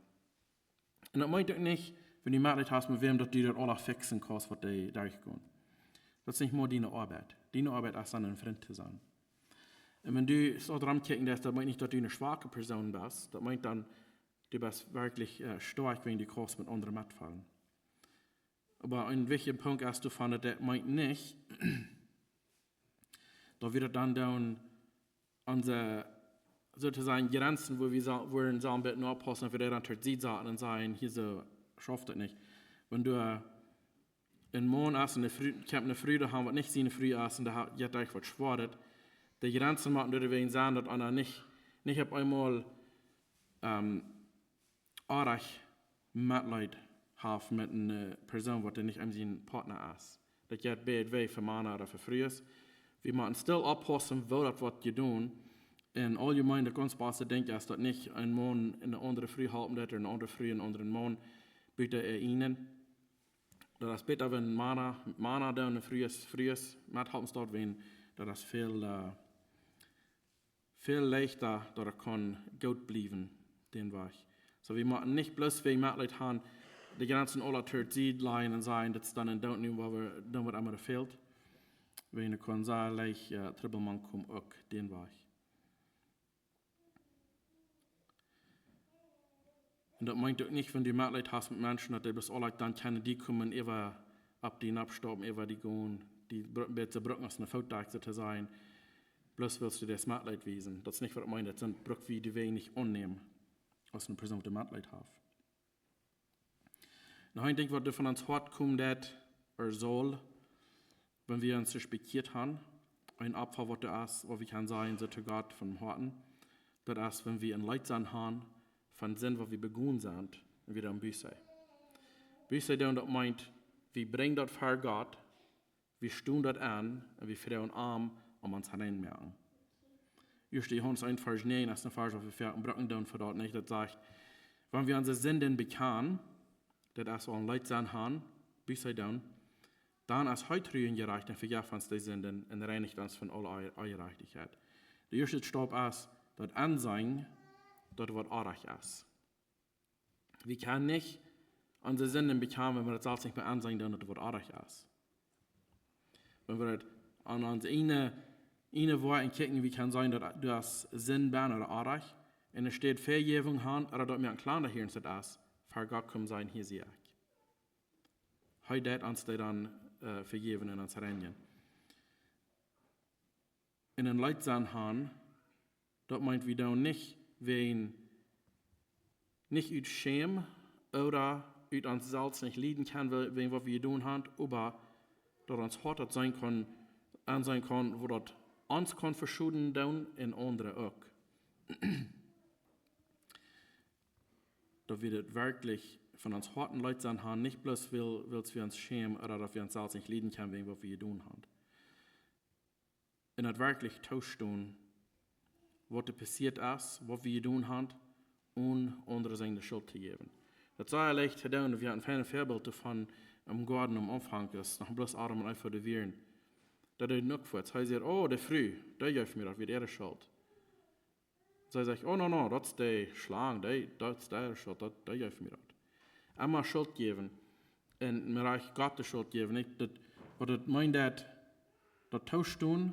Un daut meent uk nich, wan du Metleet hast met wäm, daut du daut aules fixen kaust, waut dee derchgonen. Daut es nich mea diene Oabeit. Diene Oabeit es dan een Frint to sennen. Un wan du soo romkjikjen deist, daut meent nich, daut du eene schwake Persoon best. Daut meent dan, du best werkjlich, äh, stoakj, wan du kaust met aundre metfeelen. Oba een wichtja Punkt es doavon, daut daut meent nich, daut wie daut dan doonen, onse, soo to sajen, Jrenzen, wua wie sa-, wua wie sellen een bät oppaussen, daut wie doa dan to Sied saten un sajen, hia soo schauft daut nich. Wan du, äh, een Maun es un eene Fru, kjemt eene Fru doahan, waut nich siene Fru es, un dee haft, jeit derch waut Schwoaret, de Jrenzen motten doawäajen sennen, daut eena nich, nich opp eemol, ähm, oajch Metleet haft met eene, äh, Persoon, waut nich aun sien Partner es. Daut jeit beid Wäaj, fa Mana ooda fa Frues. Wie motten stell oppaussen, woo daut woat jedonen. Un auljemein, daut gaunz baste Dinkj es, daut nich een Maun eene aundre Fru halpen deit, ooda eene aundre Fru eenen aundren Maun, buta äa eenen. Daut es bäta, wan Mana, Mana doonen un Frues, Frues methalpen, staut wan, daut es väl, äh, väl leichta, daut et kaun goot bliewen, dän Wajch. Soo, wie motten nich bloos wäajen Metleet haben, de Jrenzen aula to Sied lajen un sajen, daut es dan een Doot nu, wua wie dan waut aundret fält. Wäajen et kaun sea leicht, äh, Trubbel mankomen uk, dän Wajch. Un daut meent uk nich, wan du Metleet hast met Menschen, daut dee bloos aula dan kjennen, dee komen äwa opp die nopp staupen, äwa die gonen, die br-, bät brucken aus eene Footdakj, soo to sajen. Bloos wiels du dee Metleet wiesen. Daut es nich, waut ekj meen, daut sent Bruck, woo wie dee nich aunnämen, aus eene Persoon, dee Metleet haft. Noch een Dinkj, waut doa von ons Hoat komen deit, ooda saul, wan wie ons bekjieet haben, een Opfa, waut doa es, waut wie kjennen sajen, soo to Gott von Hoaten, daut es, wan wie een Leet sennen haben, von Sind, waut wie begonen sent, un wie dan Buße. Buße doonen, daut meent, wie brinjen daut ver Gott, wie stonen daut aun un wie froagen am, om ons rein moaken. Ieeschte Johanes eent Varsch näajen es een Varsch, waut wie foaken brucken doonen fa daut nich. Daut sajcht, wan wie onse Sinden bekjanen, daut es, wie een Leet sennen haben, Buße doonen, Dan es hee tru un jerajcht un vejeft ons de Sinden un reinicht ons von aule Onjerajchtichkjeit. De ieeschte Staup es daut enseenen, daut waut oajch es. Wie kjennen nich onse Sinden bekjanen, wan wie daut selfst nich mea enseenen, daut waut oajch es. Wan wie daut aun ons eene, eene Woat kjikjen, wie kjennen seenen daut du hast Sind benn ooda oajch, un doa steit Vejäwunk aun, ooda daut wie een kjlanda hia en sit es, ver Gott kjennen seenen, hia sie ekj. Hee deit ons dee dan, äh, vejäwen un ons reinjen. Un een Leet sennen han, daut meent wie doonen nich wäajen, nich ut Schäm ooda ut ons selfst nich lieden kjennen, wäajen waut wie jedonen han, oba daut ons Hoat daut seenen kaun, enseenen kaun, woo daut ons kaun veschoden doonen un aundre uk. Daut wie daut werkjlich von ons Hoat een Leet sennen han, nich bloos wiels, wiels wie ons schämen ooda daut wie ons selfst nich lieden kjennen wäajen waut wie jedonen han. Un daut werkjlich toostonen, waut doa passieet es, waut wie jedonen han, un aundre de Schult to jäwen. Daut es sea leicht to doonen, wie haben een feinet Väabilt doavon em Goaden aum Aunfank, aus noch bloos Adam un Eva doa wieren. Daut deed hee uk fuaz. Hee säd: "Oh, de Fru, dee jeef mie daut, wia äare Schult." See sajcht: "Oh, no, no, daut es de Schlang, dee, daut es äare Schult, daut, dee jeef mie daut." Emma Schult jäwen. Un mie rajcht Gott de Schult jäwen. Nich? Daut, waut daut meent, daut, daut toostonen,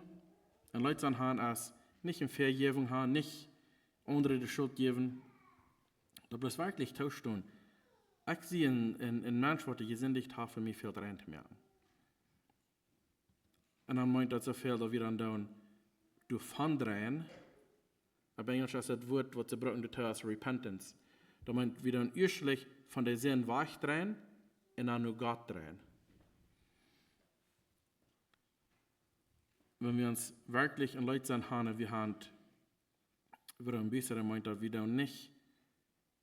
een Leet sennen han es, nich eene Vejäwunk han, nich aundre de Schult jäwen. Daut bloos werkjlich toostonen. Ekj sie een, een, een Mensch, waut jesindicht haft, un mie fält rein to moaken. Un dan meent daut soo väl, daut wie dan doonen, doavon dreien. Opp Enjlisch es daut Wuat, waut see brucken doatoo, es repentance. Daut meent, wie doonen ieeschtlich von de Sind wajchdreien un dan no Gott dreien. Wan wie ons werkjlich een Leet sennen han, wie han, wie doonen Buss, meent daut wie doonen nich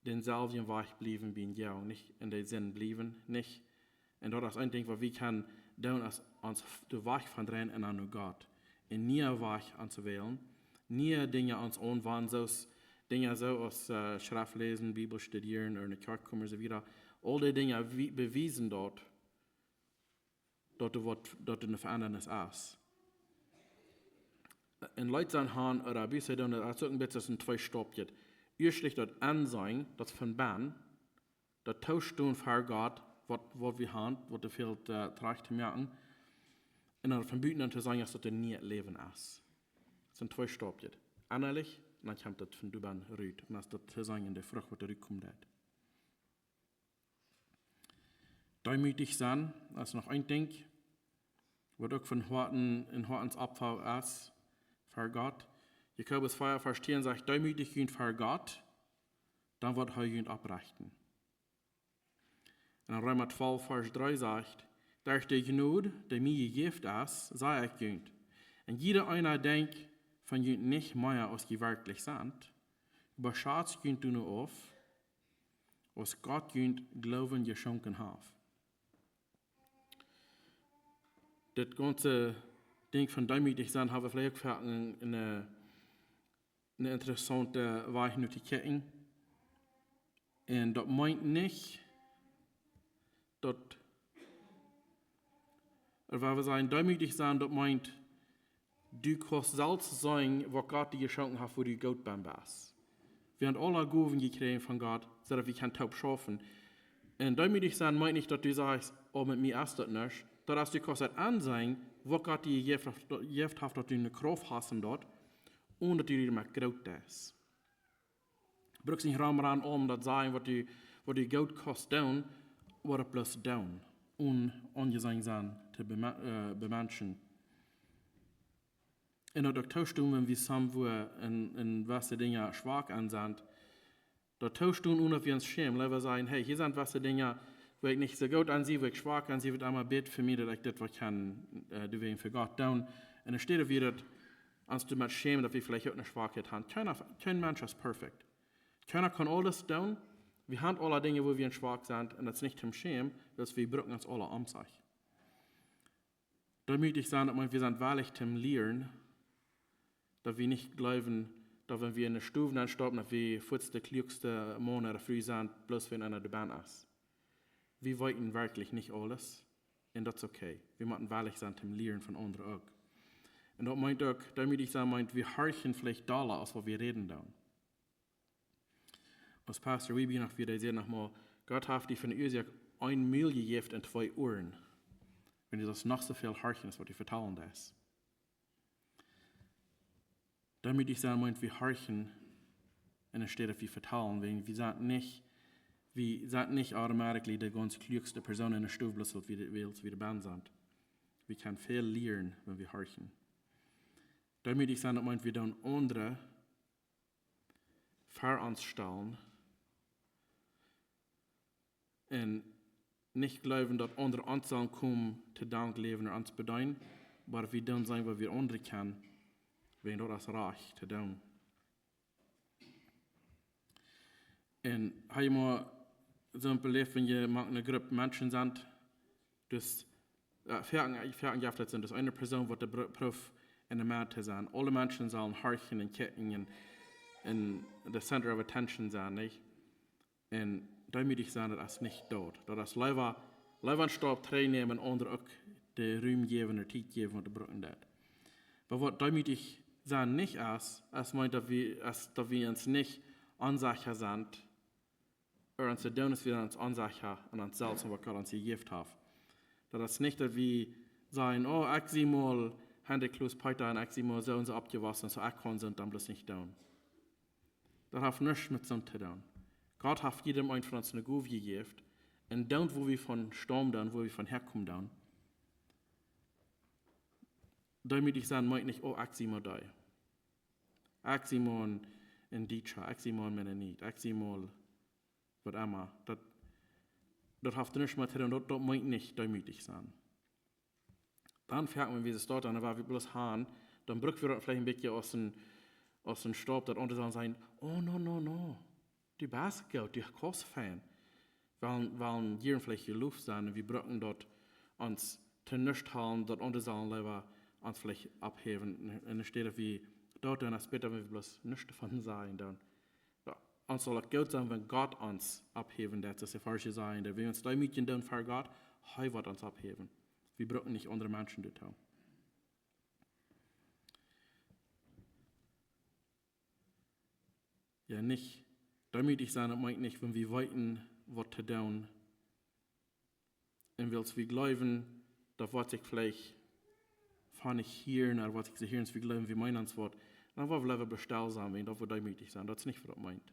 dänselwjen Wajch bliewen bie een Joa, nich en de Sind bliewen, nich. Un daut es een Dinkj, waut wie kjennen doonen, es ons doa wajch von dreien un dan no Gott. Een nieen Wajch auntowälen, niee Dinja ons aunwanen, soo aus Dinja soo aus, äh, Schreft läsen, Bibel studieren, ooda en de Kjoakj komen, soo wieda. Aul dee Dinja wie-, bewiesen daut, daut doa waut, daut doa eene Veendrunk es. Een Leet sennen han ooda Buss doonen, daut es uk een bät aus een Tweestaupje. Ieeschtlich daut enseenen, daut von bennen, daut toostonen ver Gott, waut, waut wie han, waut doa fält, äh, trajcht to moaken. Un dan von buten dan to seenen, aus daut een nieet Läwen es. Daut sent Tweestaupje. Ennalich, un dan kjemt daut von doa bennen rut. Un aus daut to seenen, de Frucht, waut doa rutkomen deit. Deemootich sennen, daut es noch een Dinkj, waut uk von Hoaten, een Hoatensopfa es ver Gott. Jakobus vea, Varsch tieen sajcht: "Deemootich junt ver Gott, dan woat hee junt opprechten." Un en Reema twalf, Varsch dree sajcht: "Derch de Jnod, dee mie jejäft es, saj ekj junt. Un jieda eena denkjt von junt nich mea aus jie werkjlich sent. Oba schatzt junt doano auf, aus Gott junt Gloowen jeschonken haft." Dit gaunze Dinkj von deemootich sennen hab wie veleicht uk fa een, een, een interessaunten Wajch no to kjikjen. Un daut meent nich, daut, wan wie sajen, deemootich sennen, daut meent, du kaust selfst seenen, waut Gott die jeschonken haft, woo du goot bennen best. Wie haben aule Gowen jekjräajen von Gott, soo daut wie kjennen toop schaufen. Un deemootich sennen meent nich, daut du sajchst: "Oh, met mie es daut nuscht." Daut es, du kaust daut enseenen, waut Gott die jejäft haft, jejäft haft, daut du eene Krauft hast en daut, onen daut du die doamet groot deist. Brukst nich romrennen om daut sajen, waut du, waut du goot kaust doonen, oba daut bloos doonen, onen aunjeseenen sennen to beme-, äh, bie Menschen. Un daut uk toostonen, wan wie somewhere en, en jewesse Dinja schwak aun sent, daut toostonen, onen daut wie ons schämen. Leewa sajen: "Hey, hia sent jewesse Dinja, wua ekj nich soo goot aun sie, wua ekj schwak aun sie, woat emma bät fa mie, daut ekj dit waut kaun, äh, doawäajen fa Gott doonen." Un enne Städ wie daut ons doamet schämen, daut wie veleicht uk eene Schwakheit haben. Kjeena, kjeen Mensch es perfekt. Kjeena kaun aules doonen. Wie haben aule Dinja, wua wie en schwak sent, un daut es nich toom schämen, daut wie brucken ons aule om sikj. Deemootich sennen, daut meent, wie sent wellich toom lieren, daut wie nich jleewen, daut wan wie en de Stow nenn stappen, daut wie fuaz de kluakste Maun ooda Fru sent, bloos wäajen eena doabennen es. Wie weeten werkjlich nich aules. Un daut es okay. Wie motten wellich sennen toom lieren von aundre uk. Un daut meent uk, doamet ekj saj, meent, wie horchen veleicht dolla aus waut wie räden doonen. Aus Pastor Wiebe noch wada säd, noch mol, Gott haft die von de Uasoak een Mul jejäft un twee Uaren. Wan du daut noch soo väl horchen aus waut du vetalen deist. Doamet ekj saj, meent, wie horchen un enne Städ wie vetalen, wan wie sent nich, wie sent nich automatically de gaunz kluakste Persoon enne Stow, bloos wiels wie, wiels wie de Band sent. Wie kjennen väl lieren, wan wie horchen. Doamet ekj saj, daut meent, wie doonen aundre ver ons stalen un nich jleewen, daut aundre ons sellen komen to Dank läwen ooda ons bedeenen, oba wie doonen seenen, waut wie aundre kjennen, wan daut es rajcht to doonen. Un hab jie mol soo beläft, wan jie mank eene Grupp Menschen sent, daut, äh, foaken, foaken jeft daut soo, daut eene Persoon woat de Br-, Proov enne Medd to sennen. Aule Menschen sellen horchen un kjikjen un, un the center of attention sennen, nich? Un doamet ekj saj, daut es nich daut. Daut es leewa, leewa een Staup trigjnämen un aundre uk de Rum jäwen, de Tiet jäwen, waut dee brucken deit. Oba waut doamet ekj saj nich es, es meent, daut wie, es daut wie ons nich onsecha sent, ooda ons to doonen, aus wie ons onsecha aun ons selfst un waut Gott ons jejäft haft. Daut es nich, daut wie sajen, oh, ekj sie mol Heinrich Kloos Peter un ekj sie mol soo un soo oppjewossen, soo ekj kaun soont dan bloos nich doonen. Daut haft nuscht met soont to doonen. Gott haft jiedem eenen von ons eene Gow jejäft. Un doont, wua wie von staumen doonen, wua wie von häakomen doonen. Doamet ekj saj, meent nich, oh, ekj sie mol dee. Ekj sie mol een, een Dietscha, ekj sie mol een Mennonit, ekj sie mol waut emma. Daut, daut haft nuscht met to doonen, daut, daut meent nich doamet ekj saj. Dan foaken, wan wie soo stonen, dan woa wie bloos gonen, dan bruck wie daut veleicht een bät aus een, aus een Staup, daut aundre sellen sajen, oh, no, no, no. Du best goot, du kaust fein. Well, well hia veleicht jeloft sennen, un wie brucken daut ons to nuscht hoolen, daut aundre sellen leewa ons veleicht opphäwen. Un enne Städ wie daut doonen, es bäta, wan wie bloos nuscht doavon sajen, dan, jo, ons saul daut goot sennen, wan Gott ons opphäwen deit, soo aus de Varsch sajen, daut wan wie ons deemootjen doonen ver Gott, hee woat ons opphäwen. Wie brucken nich aundre Menschen doatoo. Jo, nich. Deemootich sennen, daut meent nich, wan wie weeten, waut to doonen. Un wiels wie jleewen, daut waut ekj veleicht von nich hieren, ooda waut ekj soo hieren, wie jleewen, wie meenen ons waut, dan woa wie leewa stell sennen, wan daut wie deemootich sent. Daut es nich, waut daut meent.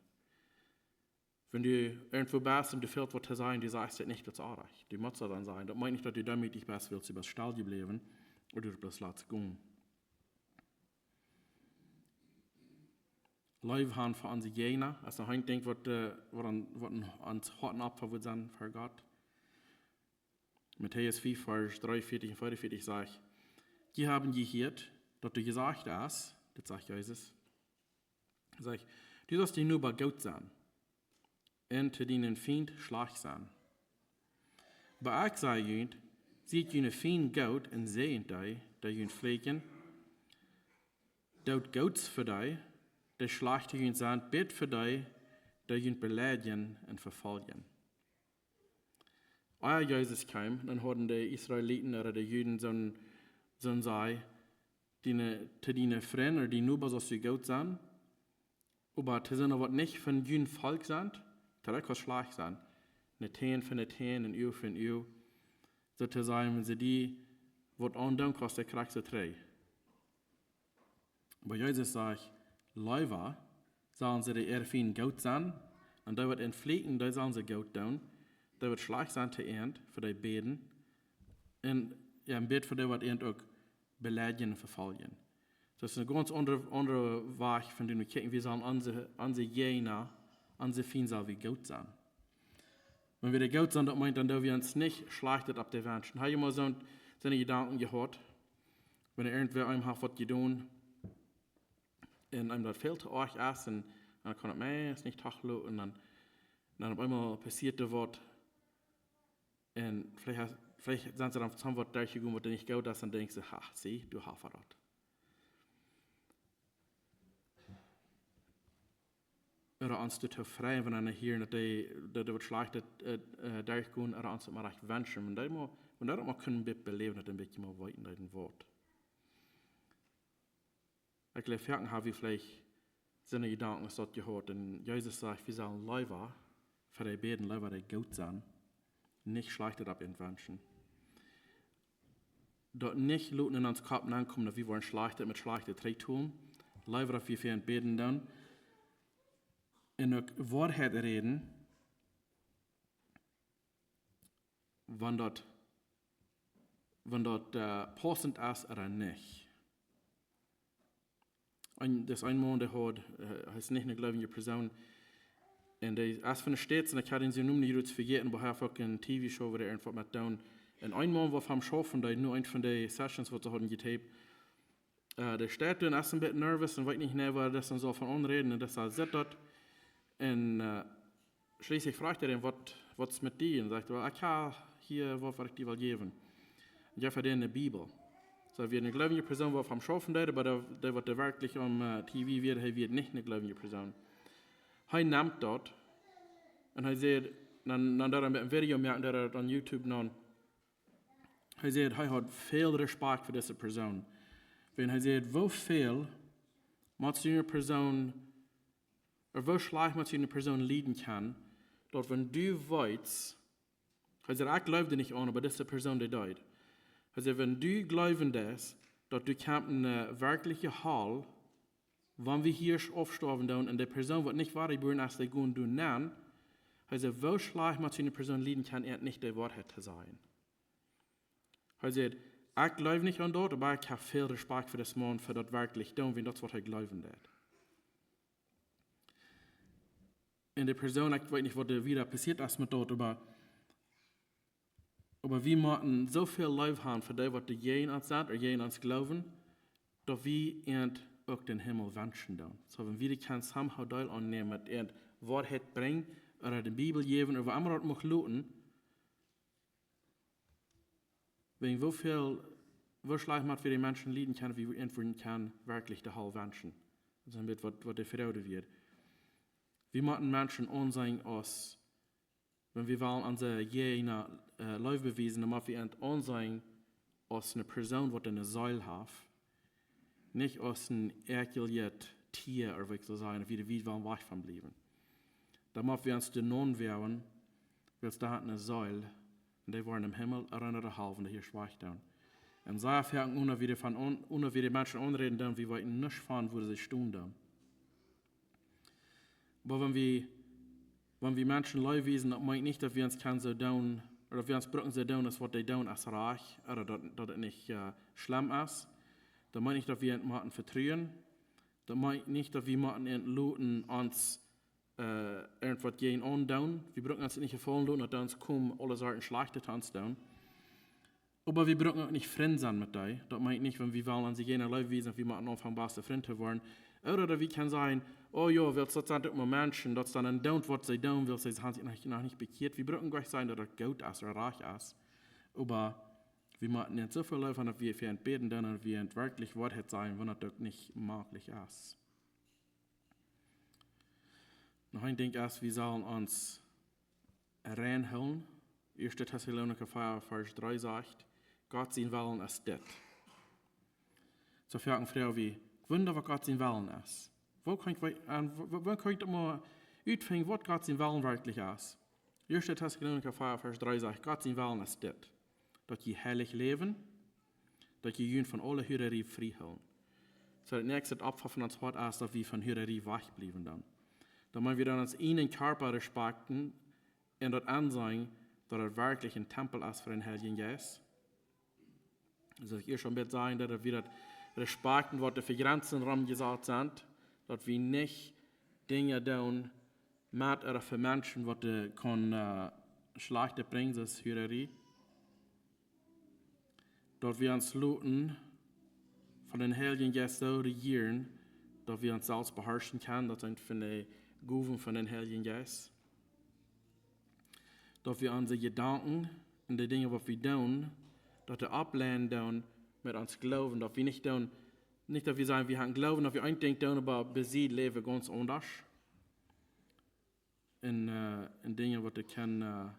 Wan du irjentwua best un die fält waut to sajen, du sajchst daut nich, daut es oajch. Du motst daut dan sajen. Daut meent nich, daut du deemootich best, wiels du best stell jebläwen, ooda du best latst jegonen. Leew han fa onse Jäajna, es noch een Dinkj, waut, äh, waut aun, waut aun ons Hoaten oppfaulen woat sennen ver Gott. Matäus fief, Varsch dreeunvieetich un veeunvieetich sajcht: "Jie haben jehieet, daut doa jesajcht es", dit sajcht Jesus, sajcht: "Du saust dien Noba goot sennen un to dienen Fient schlajcht sennen. Oba ekj saj junt, siet june Fiend goot un säajent dee, dee junt fläkjen. Doot Goots fa dee, dee schlajcht to junt sent, bät fa dee, dee junt beleidjen un vefoljen." Ea Jesus kjeem, dan hauden de Israeliten ooda de Juden soon, soon Saj, diene, to diene Frind ooda diene Noba saust du goot sennen, oba to soone, waut nich von jun Volkj sent, to dee kaust schlajcht sennen. Ne Täen fa ne Täen, een Uag fa een Uag. Soo to sajen, wan see die waut aundoonen, kaust du krakjt soo trigj. Oba Jesus sajcht, leewa sellen see dee äare Fiend goot sennen, un dee waut an fläkjen, dee sellen see goot doonen, dee waut schlajcht sent to an, fa dee bäden, un, jo, un bät fa dee waut an uk beleidjen un vefoljen. Daut es een gaunz aundra, aundra Wajch von dän wie kjikjen, wie sellen onse, onse Jäajna, onse Fiend sell wie goot sennen. Wan wie dee goot sent, daut meent, dan doo wie ons nich Schlajchtet opp dee wenschen. Hab jie mol soon, soone Jedanken jehaut? Wan irjentwäa eenem haft waut jedonen un eenem daut väl to oajch es un, un dan kaun et meist nich toochloten un dan, dan opp eemol passieet doa waut. Un veleicht, veleicht sent see dan von waut derchjegonen, waut doa nich goot es, un denkjst du: "Ha, see, doa haft hee daut." Ooda ons doatoo freien, wan wie hieren, daut dee, daut dee waut Schlajchtet, äh, äh, derchgonen, ooda ons daut mau rajcht wenschen. Wan dee mau Un daut mol kunnen bit beläwen, daut een bät mol weeten, daut een Wort. Ekj jleew, foaken hab wie veleicht soone Jedanken aus daut jehieet. Un Jesus sajcht, wie sellen leewa fa dee bäden, leewa dee goot sent, nich Schlajchtet opp an wenschen. Daut nich loten en ons Kopp aunkomen, daut wie woaren Schlajchtet met Schlajchtet trigjtoolen. Leewa daut wie fa an bäden doonen. Un uk Woarheit räden, wan daut, wan daut, äh, paussent es ooda nich. Een, daut es een Maun, dee haud, äh, hee es nich eene gleubje Persoon. Un dee es von de States, un ekj hab dän Nomen nu jrods vejäten, oba hee haft uk eene T V-Show, wua hee irjentwaut met deit. Un een Maun, waut fa am schaufen deed, nu eent von de Sessions, waut see hauden jetaped, äh, dee steit doa un es een bät nervös un weet nich, nä, woo hee daut dan saul von aunräden. Un daut sajcht, sitt doa. Un, äh, schlieslich froagt hee am: "Waut, waut es met die?" Un sajcht hee: "Well, ekj hab hia waut, waut ekj die well jäwen." Un jeft am de Bibel. Soo, wia eene gleubje Persoon, waut fa am schaufen deed, oba dee, dee waut doa werkjlich aum, äh, T V wia, hee wia nich eene gleubje Persoon. Hee nemt daut. Un hee sajcht, dan, dan deed hee een Video moaken, daut hee daut opp YouTube naun. Hee sajcht, hee haud väl Respakjt fa dise Persoon. Wan hee sajcht, woo väl mott soone Persoon, ooda woo schlajcht mott soone Persoon lieden kjennen, daut wan du weetst, hee sajcht, ekj jleewd nich aun, oba dise Persoon, dee deed. Hee sajcht, wan du jleewen deist, daut du kjemst en, äh, werkjliche Hal, wan wie hia aufstoawen doonen, un dee Persoon, waut nich wadajebuaren es, dee gonen doonen, nä. Hee sajcht, woo schlajcht mott soone Persoon lieden kjennen, ant nich de Woarheit to sajen. Hee sajcht, ekj jleew nich aun daut, oba ekj hab väl Respakjt fa disen Maun, fa daut werkjlich doonen, wiels daut es, waut hee jleewen deed. Un dee Persoon, ekj weet nich, waut doa wieda passieet es met daut, oba, oba wie motten soo väl Leew haben fa dee, waut doa jäajen ons sent, ooda jäajen ons jleewen, daut wie an uk dän Himmel wenschen doonen. Soo, wan wie dee kjennen somehow Deel aunnämen, met an Woarheit brinjen, ooda de Bibel jäwen, ooda woo emma daut mucht luten, wäajen woo väl, woo schlajcht mott wie de Menschen lieden kjennen, wie äant woaren kjennen werkjlich de Hal wenschen. Daut es een bät waut, waut de Froag wia. Wie motten Menschen aunseenen aus, wan wie wellen onse Jäajna, äh, Leew bewiesen, dan mott wie an aunseenen aus eene Persoon, waut eene Seel haft, nich aus een äakjeljet Tia, ooda waut ekj saul sajen, wua wie wellen wajch von bliewen. Dan mott wie ons de Nomen woagen, wiels dee haft eene Seel, un dee woaren em Himmel erinjat, de Hal, wan dee hia schwajcht dan. Un see froagen, wan wie von aun-, wan wie de Menschen aunräden doonen, wie weeten nich von, wua see stonen doonen. Oba wan wie, wan wie Menschen Leew wiesen, daut meent nich, daut wie ons kjennen soo doonen, ooda daut wie ons brucken soo doonen, aus waut dee doonen es rajcht, ooda daut, daut et nich, äh, schlemm es. Daut meent nich, daut wie an motten vetruen. Daut meent nich, daut wie motten an loten ons, äh, irjentwaut jäajen an doonen. Wie brucken ons nich jefaulen loten, daut dee ons komen aule Sorten Schlajchtet aun doonen. Oba wie brucken uk nich Frind sennen met dee. Daut meent nich, wan wie wellen onse Jäajna Leew wiesen, daut wie motten aunfangen, baste Frind to woaren. Ooda daut wie kjennen sajen, oh jo, wiels daut sent uk mau Menschen, daut es dan een Doont, waut see doonen, wiels see haben sikj noch, noch nich bekjieet. Wie brucken nich sajen, daut daut goot es ooda rajcht es. Oba wie motten an soo väl Leew haben, daut wie fa an bäden doonen un wie an werkjlich Woarheit sajen, wan daut uk nich mäajlich es. Noch een Dinkj es, wie sellen ons rein hoolen. Ieeschte Tessalonicha vea, Varsch dree sajcht, Gott sien Wellen es dit. Soo foaken froag wie, ekj wunda, waut Gott sien Wellen es. Woo kaun ekj wee-, aun, woo, woo kaun ekj daut mau utfinjen, waut Gott sien Wellen werkjlich es? Ieeschte Tessalonicha vea, Varsch dree sajcht, Gott sien Wellen es dit, daut jie heilich läwen, daut jie junt von aule Hurarie frie hoolen. Soo, daut näakjste Opfa von ons Hoat es, daut wie von Hurarie wajch bliewen dan. Dan motten wie dan ons eenen Kjarpa respakjten un daut aunseenen, daut et werkjlich een Tempel es fa dän Heiljen Jeist. Soo, ekj ieescht aul bät sajen, daut wie daut respakjten, waut de fa Jrenzen romjesat sent, daut wie nich Dinja doonen met ooda fa Menschen, waut dee kaun, äh, Schlajchtet brinjen, soo aus Hurarie. Daut wie ons loten von dän Heiljen Jeist soo rejieren, daut wie ons selfst beharschen kjennen, daut sent von de Gowen von dän Heiljen Jeist. Daut wie onse Jedanken un de Dinja, waut wie doonen, daut dee oppleinen doonen met ons Gloowen, daut wie nich doonen, nich daut wie sajen, wie haben Gloowen, daut wie een Dinkj doonen, oba besied läwen gaunz aundasch. Un, äh, un Dinja, waut dee kjennen, äh,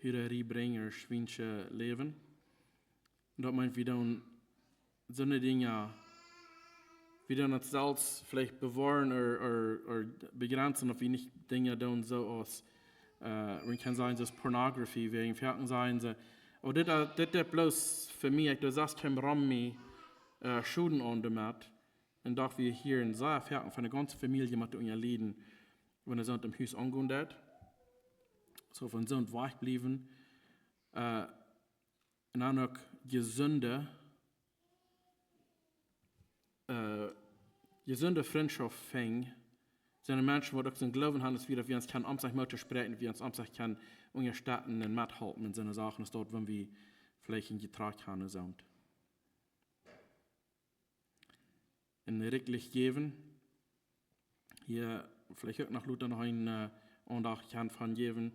Hurerei brinjen, schwiensche Läwen. Un daut meent, wie doonen soone Dinja, wie doonen daut selfst veleicht bewoaren ooda begrenzen, daut wie nich Dinja doonen soo aus, äh, wie kjennen sajen, soo aus Pornografie, wäajen foaken sajen see, oh, dit, äh, dit, dit bloos fa mie, ekj doo sest kjeen rom mie, äh, Schoden aun doamet. Un daut wie hia en sea foaken von de gaunze Famielje motten unjalieden, wan see em Hus aungonen deit. Soo von soont wajchbliewen. Äh, un dan uk jesunde, äh, jesunde Frintschoft finjen. Sent Menschen, waut uk soon Gloowen haben, daut wie, daut wie ons kjennen om sikj motten spräakjen, daut wie ons om sikj kjennen unjastetten un methalpen en soone Sachen, es daut, wan wie veleicht en Jetrakj haben, soont. Un rikjlich jäwen. Hia veleicht uk noch lota noch een, äh, Aundacht kjennen von jäwen.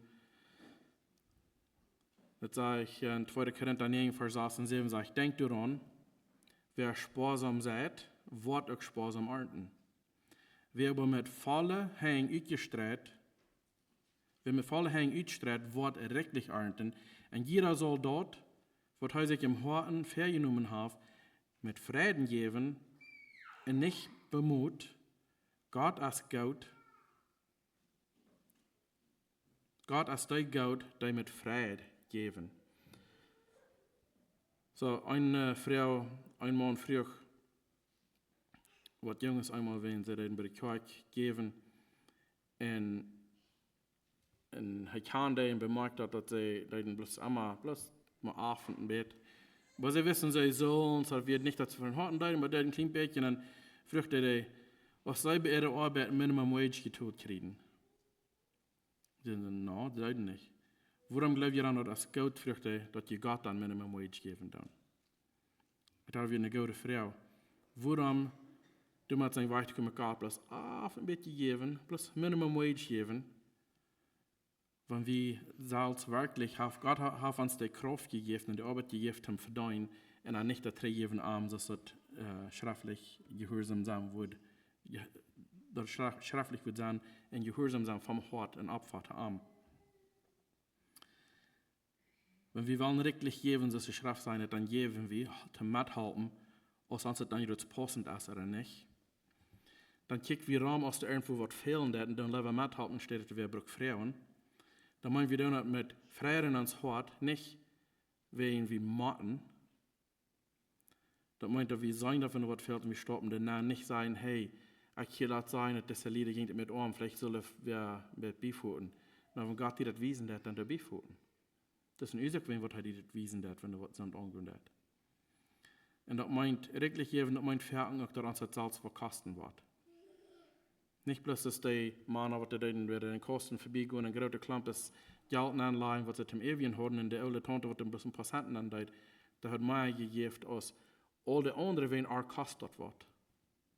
Daut sajcht en tweede Korinta näajen, Varsch sas un säwen, sajcht: Denkjt doaraun, wäa spoasom seit, woat uk spoasom arnten. Wäa oba met volle Henj utjestreit, wäa met volle Henj utstreit, woat rikjlich arnten. Un jieda saul daut, waut hee sikj em Hoaten väajenomen haft, met Freiden jäwen un nich bemot. Gott es goot. Gott es dee goot, dee met Freid jäwen. Soo, een, äh, Fru, een Maun fruach waut Junges eemol, wan see deeden bie de Kjoakj jäwen. Un, un hee kjand dee un bemoakjt daut, daut see deeden bloos emma, bloos mau oft een bät. Oba see wisten, see sullen, soo wia nich daut see von Hoaten deeden, oba deeden een kjlien bät. Un dan fruach hee dee, aus see bie äare Oabeit minimum wage jetolt kjrieen. See säden: No, dee deeden nich. Wuarom jleew jie dan, daut es goot, fruach hee, daut jie Gott dan minimum wage jäwen dan? Daut wia eene goode Fru. Wuarom doo wie ons wajchkomen met Gott, bloos oft een bät jäwen, bloos minimum wage jäwen? Wan wie selfst werkjlich haft, Gott ha-, haft ons de Krauft jejäft un de Oabeit jejäft, om vedeenen, un dan nich daut trigjjäwen am, soo aus daut, äh, schreftlich jehuarsom sennen wudd, je-, daut schre-, schreftlich wudd sennen un jehuarsom sennen vom Hoat un Opfa to am. Wan wie wellen rikjlich jäwen, soo aus de Schreft sajcht, dan jäwen wie, om mettohalpen, aus ons daut dan jrods paussent es ooda nich. Dan kjikj wie rom, aus doa irjentwua waut fälen deit, un dan leewa mettohalpen, enne Städ daut wie brucken froagen. Dan meent wie doonen daut met Freid en ons Hoat, nich wäajen wie motten. Daut meent, daut wie seenen, daut wan waut fält, un wie stoppen doa nenn, nich sajen: Hey, ekj hia lot sajen, daut dise Lied jinkj daut met om, veleicht sull wie een bät biefoten. Oba wan Gott die daut wiesen deit, dan doa biefoten. Daut es een Uasoak, wan waut hee die daut wiesen deit, wan waut soont aungonen deit. Un daut meent, rikjlich jäwen, daut meent foaken uk, daut ons daut selfst waut kosten woat. Nich bloos aus dee Mana, waut doa deeden, wieren en Kausten verbiegonen, een groote Klomp Jelt nenlajen, waut see toom Äwjen hauden, un de oole Taunte, waut doa bloos een Prozent nendeed, dee haud mea jejäft aus aul de aundre, wan äa kost daut waut.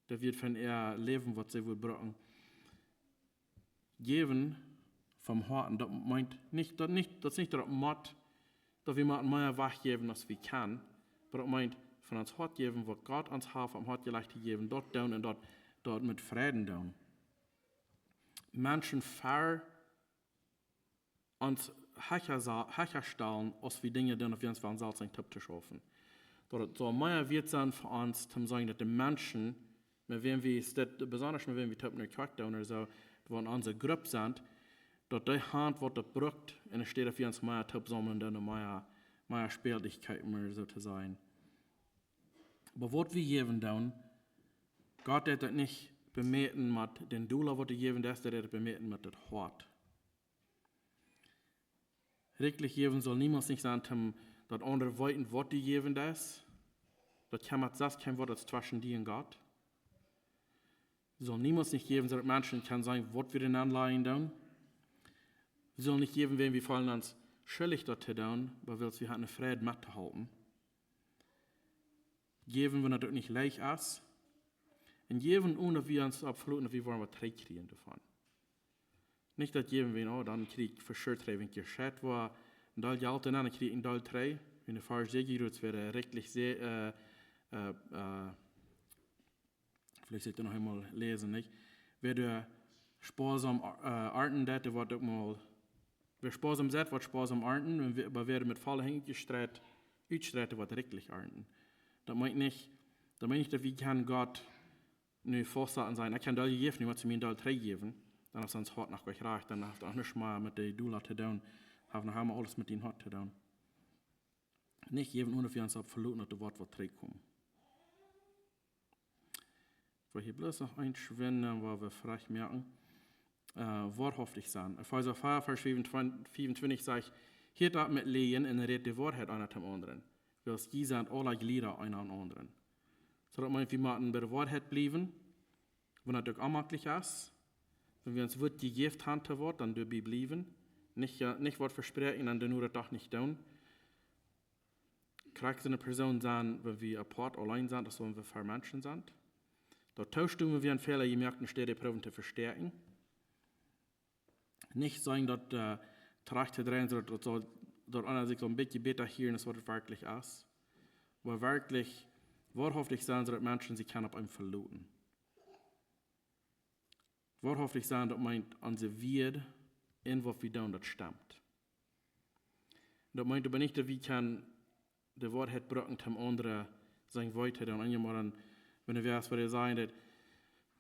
Daut wia von äa Läwen, waut see wudd brucken. Jäwen vom Hoat, daut meent nich, daut nich, daut es nich daut mott, daut wie motten mea wajchjäwen aus wie kjennen, oba daut meent von ons Hoat jäwen, waut Gott ons haft aum Hoat jelajcht to jäwen, daut doonen un daut, daut met Freiden doonen. Menschen ver ons hecha sa-, hecha stalen, aus wie Dinja doonen, auf wie ons wellen selfst nich toop to schaufen. Daut et saul mea wieet sennen fa ons, om to sajen, daut de Menschen, met wäm wie, es daut besonda met wäm wie toop no Kjoakj doonen ooda soo, waut en onse Grupp sent, daut dee Haunt waut daut brukt, enne Städ auf wie ons mea toop saumlen doonen, mea, mea Spälichkjeit, om soo to sajen. Oba waut wie jäwen doonen, Gott deit daut nich bemäten met dän Dola, waut du jäwen deist, dee deit daut bemäten met daut Hoat. Rikjlich jäwen saul niemols nich sennen, om daut aundre weeten, waut du jäwen deist. Daut kjemmat selfst kjeen Wort aus tweschen die un Gott. Saul niemols nich jäwen, soo daut Menschen kjennen seenen, waut wie doa nenlajen doonen. Wie sellen nich jäwen, wäajen wie feelen ons schuldich daut to doonen, oba wiels wie haben eene Freid mettohalpen. Jäwen, wan daut uk nich leicht es. Un jäwen, onen daut wie ons opp veloten, daut wie woaren waut trigjkjrieen doavon. Nich daut jäwen wie, oh, dan kjrie ekj for sure trigj, wan ekj jescheit woa, een Deel Jelt un dan kjrie ekj een Deel trigj. Wan de Varsch sajcht, daut wie rikjlich sent, äh, äh, äh, veleicht saul ekj daut noch eemol läsen, nich? Wäa doa spoasom, äh, arnten deit, dee woat uk mol Wäa spoasam seit, woat spoasam arnten, un wäa, oba wäa met volle Henj utstreit, utstreit, woat rikjlich arnten. Daut meent nich, daut meent nich, daut wie kjennen Gott nu faust saten un sajen: "Ekj hab die Deel jejäft, nu motst du mie een Deel trigjjäwen." Dan es ons Hoat noch nich rajcht, dan haft daut nuscht mea met de Dola to doonen, haft noch emma aules met dien Hoat to doonen. Nich jäwen, onen daut wie ons opp veloten, daut doa woat waut trigjkomen. Ekj well hia bloos noch eent schwind, wua wie Frucht moaken. Äh, woahaftich sennen. Efeesa vea, Varsch vea un twintich, vea un twintich sajcht: "Hieet opp met läajen un rät de Woarheit eena dän aundren. Wiels jie sent aula Jlieda eena dän aundren." Soo daut meent, wie motten bie de Woarheit bliewen, wan daut uk onjemaklich es. Wan wie ons Wuat jejäft haben to waut, dan doabie bliewen. Nich, äh, nich waut vespräakjen un dan doano daut doch nich doonen. Krakjt soo ne Persoon sennen, wan wie apoat auleen sent, aus wan wie ver Menschen sent. Daut toostonen, wan wie eenen Fäla jemoakt haben, enne Städ dän proowen to vestäakjen. Nich sennen daut, äh, trajcht to dreien, soo daut, daut saul, daut eena sikj saul een bät bäta hieren, aus waut et werkjlich es. Oba werkjlich woahaftich sennen, soo daut Menschen sikj kjennen opp eenem veloten. Woahaftich sennen, daut meent, onse Wieed un waut wie doonen, daut stemt. Daut meent oba nich, daut wie kjennen de Woarheit brucken, om aundre sien Woarheit to doonen. Un je mea dan, wan wie es, waut wie sajen, daut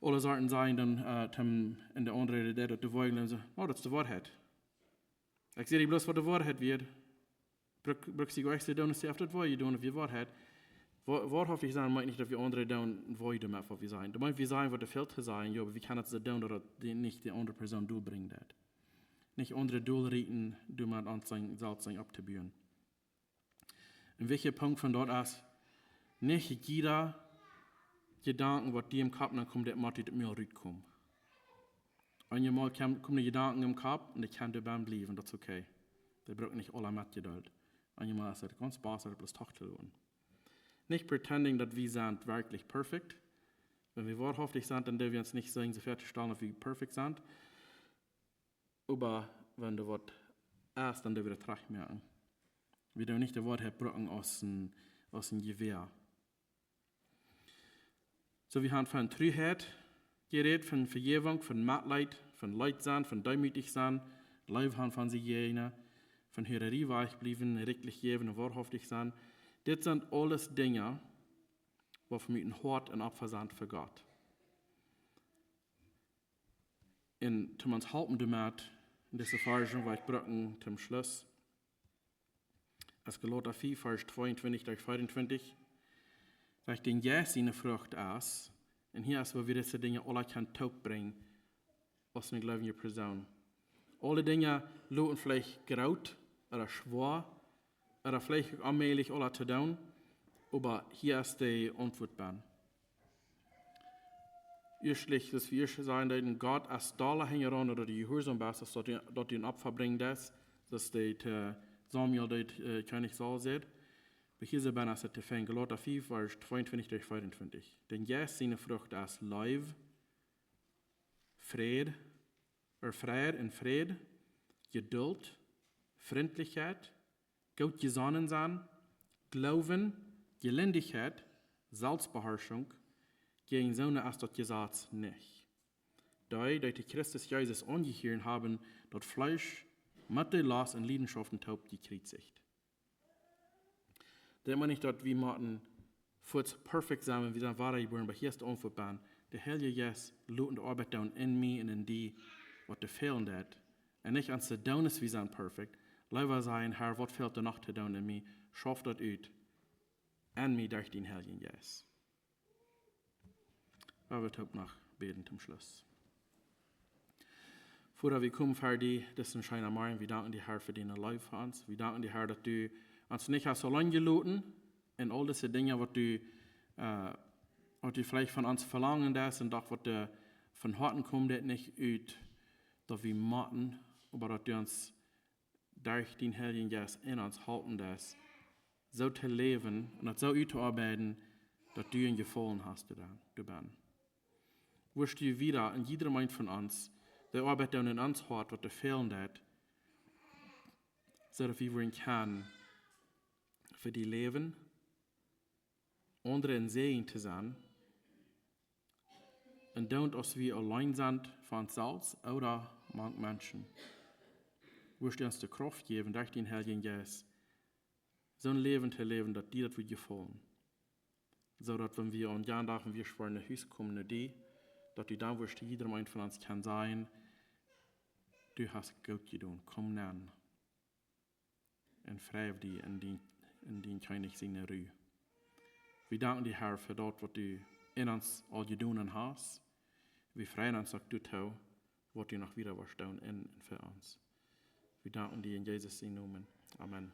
aule Sachen sajen, dan, äh, om, un de aundre, dee daut de Woarheit jleewen, soo: "Oh, daut es de Woarheit." Ekj saj die bloos, waut de Woarheit wia. Bruck, bruck sie goanich to doonen, aus see opp daut woo doonen, auf de Woarheit. Wo-, woahaftich sennen meent nich, daut wie aundre doonen woo doamet, waut wie sajen. Daut meent, wie sajen, waut doa fält to sajen, jo, oba wie kjennen daut soo doonen, daut daut dee, nich de aundre Persoon doabrinjt daut. Nich aundre doabrinjen, doamet ons sien, selfst sien opptobuen. Een wichtja Punkt von daut es, nich jieda Jedanken, waut die em Kopp nenkomt, daut mott ut dän Mul rutkomen. Eenjemol kjemt, komen de Jedanken em Kopp un dee kjennen doabie bliewen, daut es okay. Dee brucken nich aula metjedeelt. Eenjemol es et gaunz bäta, daut bloos toch to doonen. Nich pretending, daut wie sent werkjlich perfekt. Wan wie woahaftich sent, dan doo wie ons nich soo väastalen, daut wie perfekt sent. Oba wan doa waut es, dan doo wie daut trajcht moaken. Wie doonen nich de Woarheit brucken aus een, aus een Jewäa. Soo, wie haben von Truheit jerät, von Vejäwunk, von Metleet, von leet sennen, von deemootich sennen, Leew haben fa onse Jäajna, von Huararie wajchbliewen, rikjlich jäwen un woahaftich sennen. Dit sent aules Dinja, waut wie motten Hoat un Opfa sennen fa Gott. Un om ons halpen doamet, en dise Varschen, waut ekj bruck toom Schluss, es Galata vea, Varsch tweeuntwintich derch veeuntwintich, daut dän Jeist siene Frucht es, un hia es, wua wie dise Dinja aula kjennen toopbrinjen, aus eene jleewje Persoon. Aule Dinja loten veleicht groot ooda schwoa, ooda veleicht uk onmäajlich aula to doonen, oba hia es de Auntwuat bie. Ieeschtlich, daut wie ieescht sajen, daut Gott es dolla hinjaraun, daut du jehuarsom best, aus daut du, daut du een Opfa brinjen deist, soo aus daut, äh, Samuel daut, äh, Kjennich Saul säd. Oba hia soo bie es et to finjen, Galata vea, Varsch tweeuntwintich derch veeuntwintich. Dän Jeist siene Frucht es Leew, Fräd, ooda Fräd un Fräd, Jeduld, Frintlichkjeit, goot jesonnen sennen, Gloowen, Jelendichkjeit, Selfstbeharschunk, jäajen soone es daut Jesaz nich. Dee, dee to Christus Jesus aunjehieren, haben daut Fleesch met de Lost un Liedenschoften toop jekjriezicht. Daut meent nich, daut wie motten fuaz perfekt sennen, wan wie sent wadajebuaren, oba hia es de Auntwuat bie. De Heilje Jeist lot de Oabeit doonen en mie un en die, waut doa fälen deit. Un nich ons to doonen, aus wie sent perfekt. Leewa sajen: "Herr, waut fält doa noch to doonen en mie? Schauf daut ut en mie derch dän Heiljen Jeist." Lot ons toop noch bäden toom Schluss. Voda, wie komen ver die disen scheenen Morjen. Wie danken die, Herr, fa diene Leew fa ons. Wie danken die, Herr, daut du ons nich hast auleen jeloten en aul dise Dinja, waut du, äh, waut du veleicht von ons velangen deist un doch waut doa von Hoaten kjemt, daut nich ut, daut wie motten, oba daut du ons derch dän Heiljen Jeist en ons halpen deist, soo to läwen un daut soo uttoarbeiden, daut du een Jefaulen hast doa-, doabie. Wurscht du wada en jiedrem eenen von ons de Oabeit doonen en ons Hoat, waut doa fälen deit, soo daut wie woaren kjennen fa die läwen, aundre een Säajen to sennen, un daut, aus wie auleen sent, fa ons selfst ooda mank Menschen. Wurscht du ons de Krauft jäwen derch dän Heiljen Jeist, soon Läwen to läwen, daut die daut wudd jefaulen. Soo daut, wan wie aun jan Dach, wan wie schwoa no Hus komen, no die, daut du dan wurscht to jiedrem eenen von ons kjennen sajen: Du hast goot jedonen, komm nenn un freiw die en dien, en dien Kjennich siene Ru. Wie danken die, Herr, fa daut, waut du en ons aul jedonen hast. Wie freien ons uk doatoo, waut du noch wieda woascht doonen en un fa ons. Wie danken die en Jesus sienen Nomen. Amen.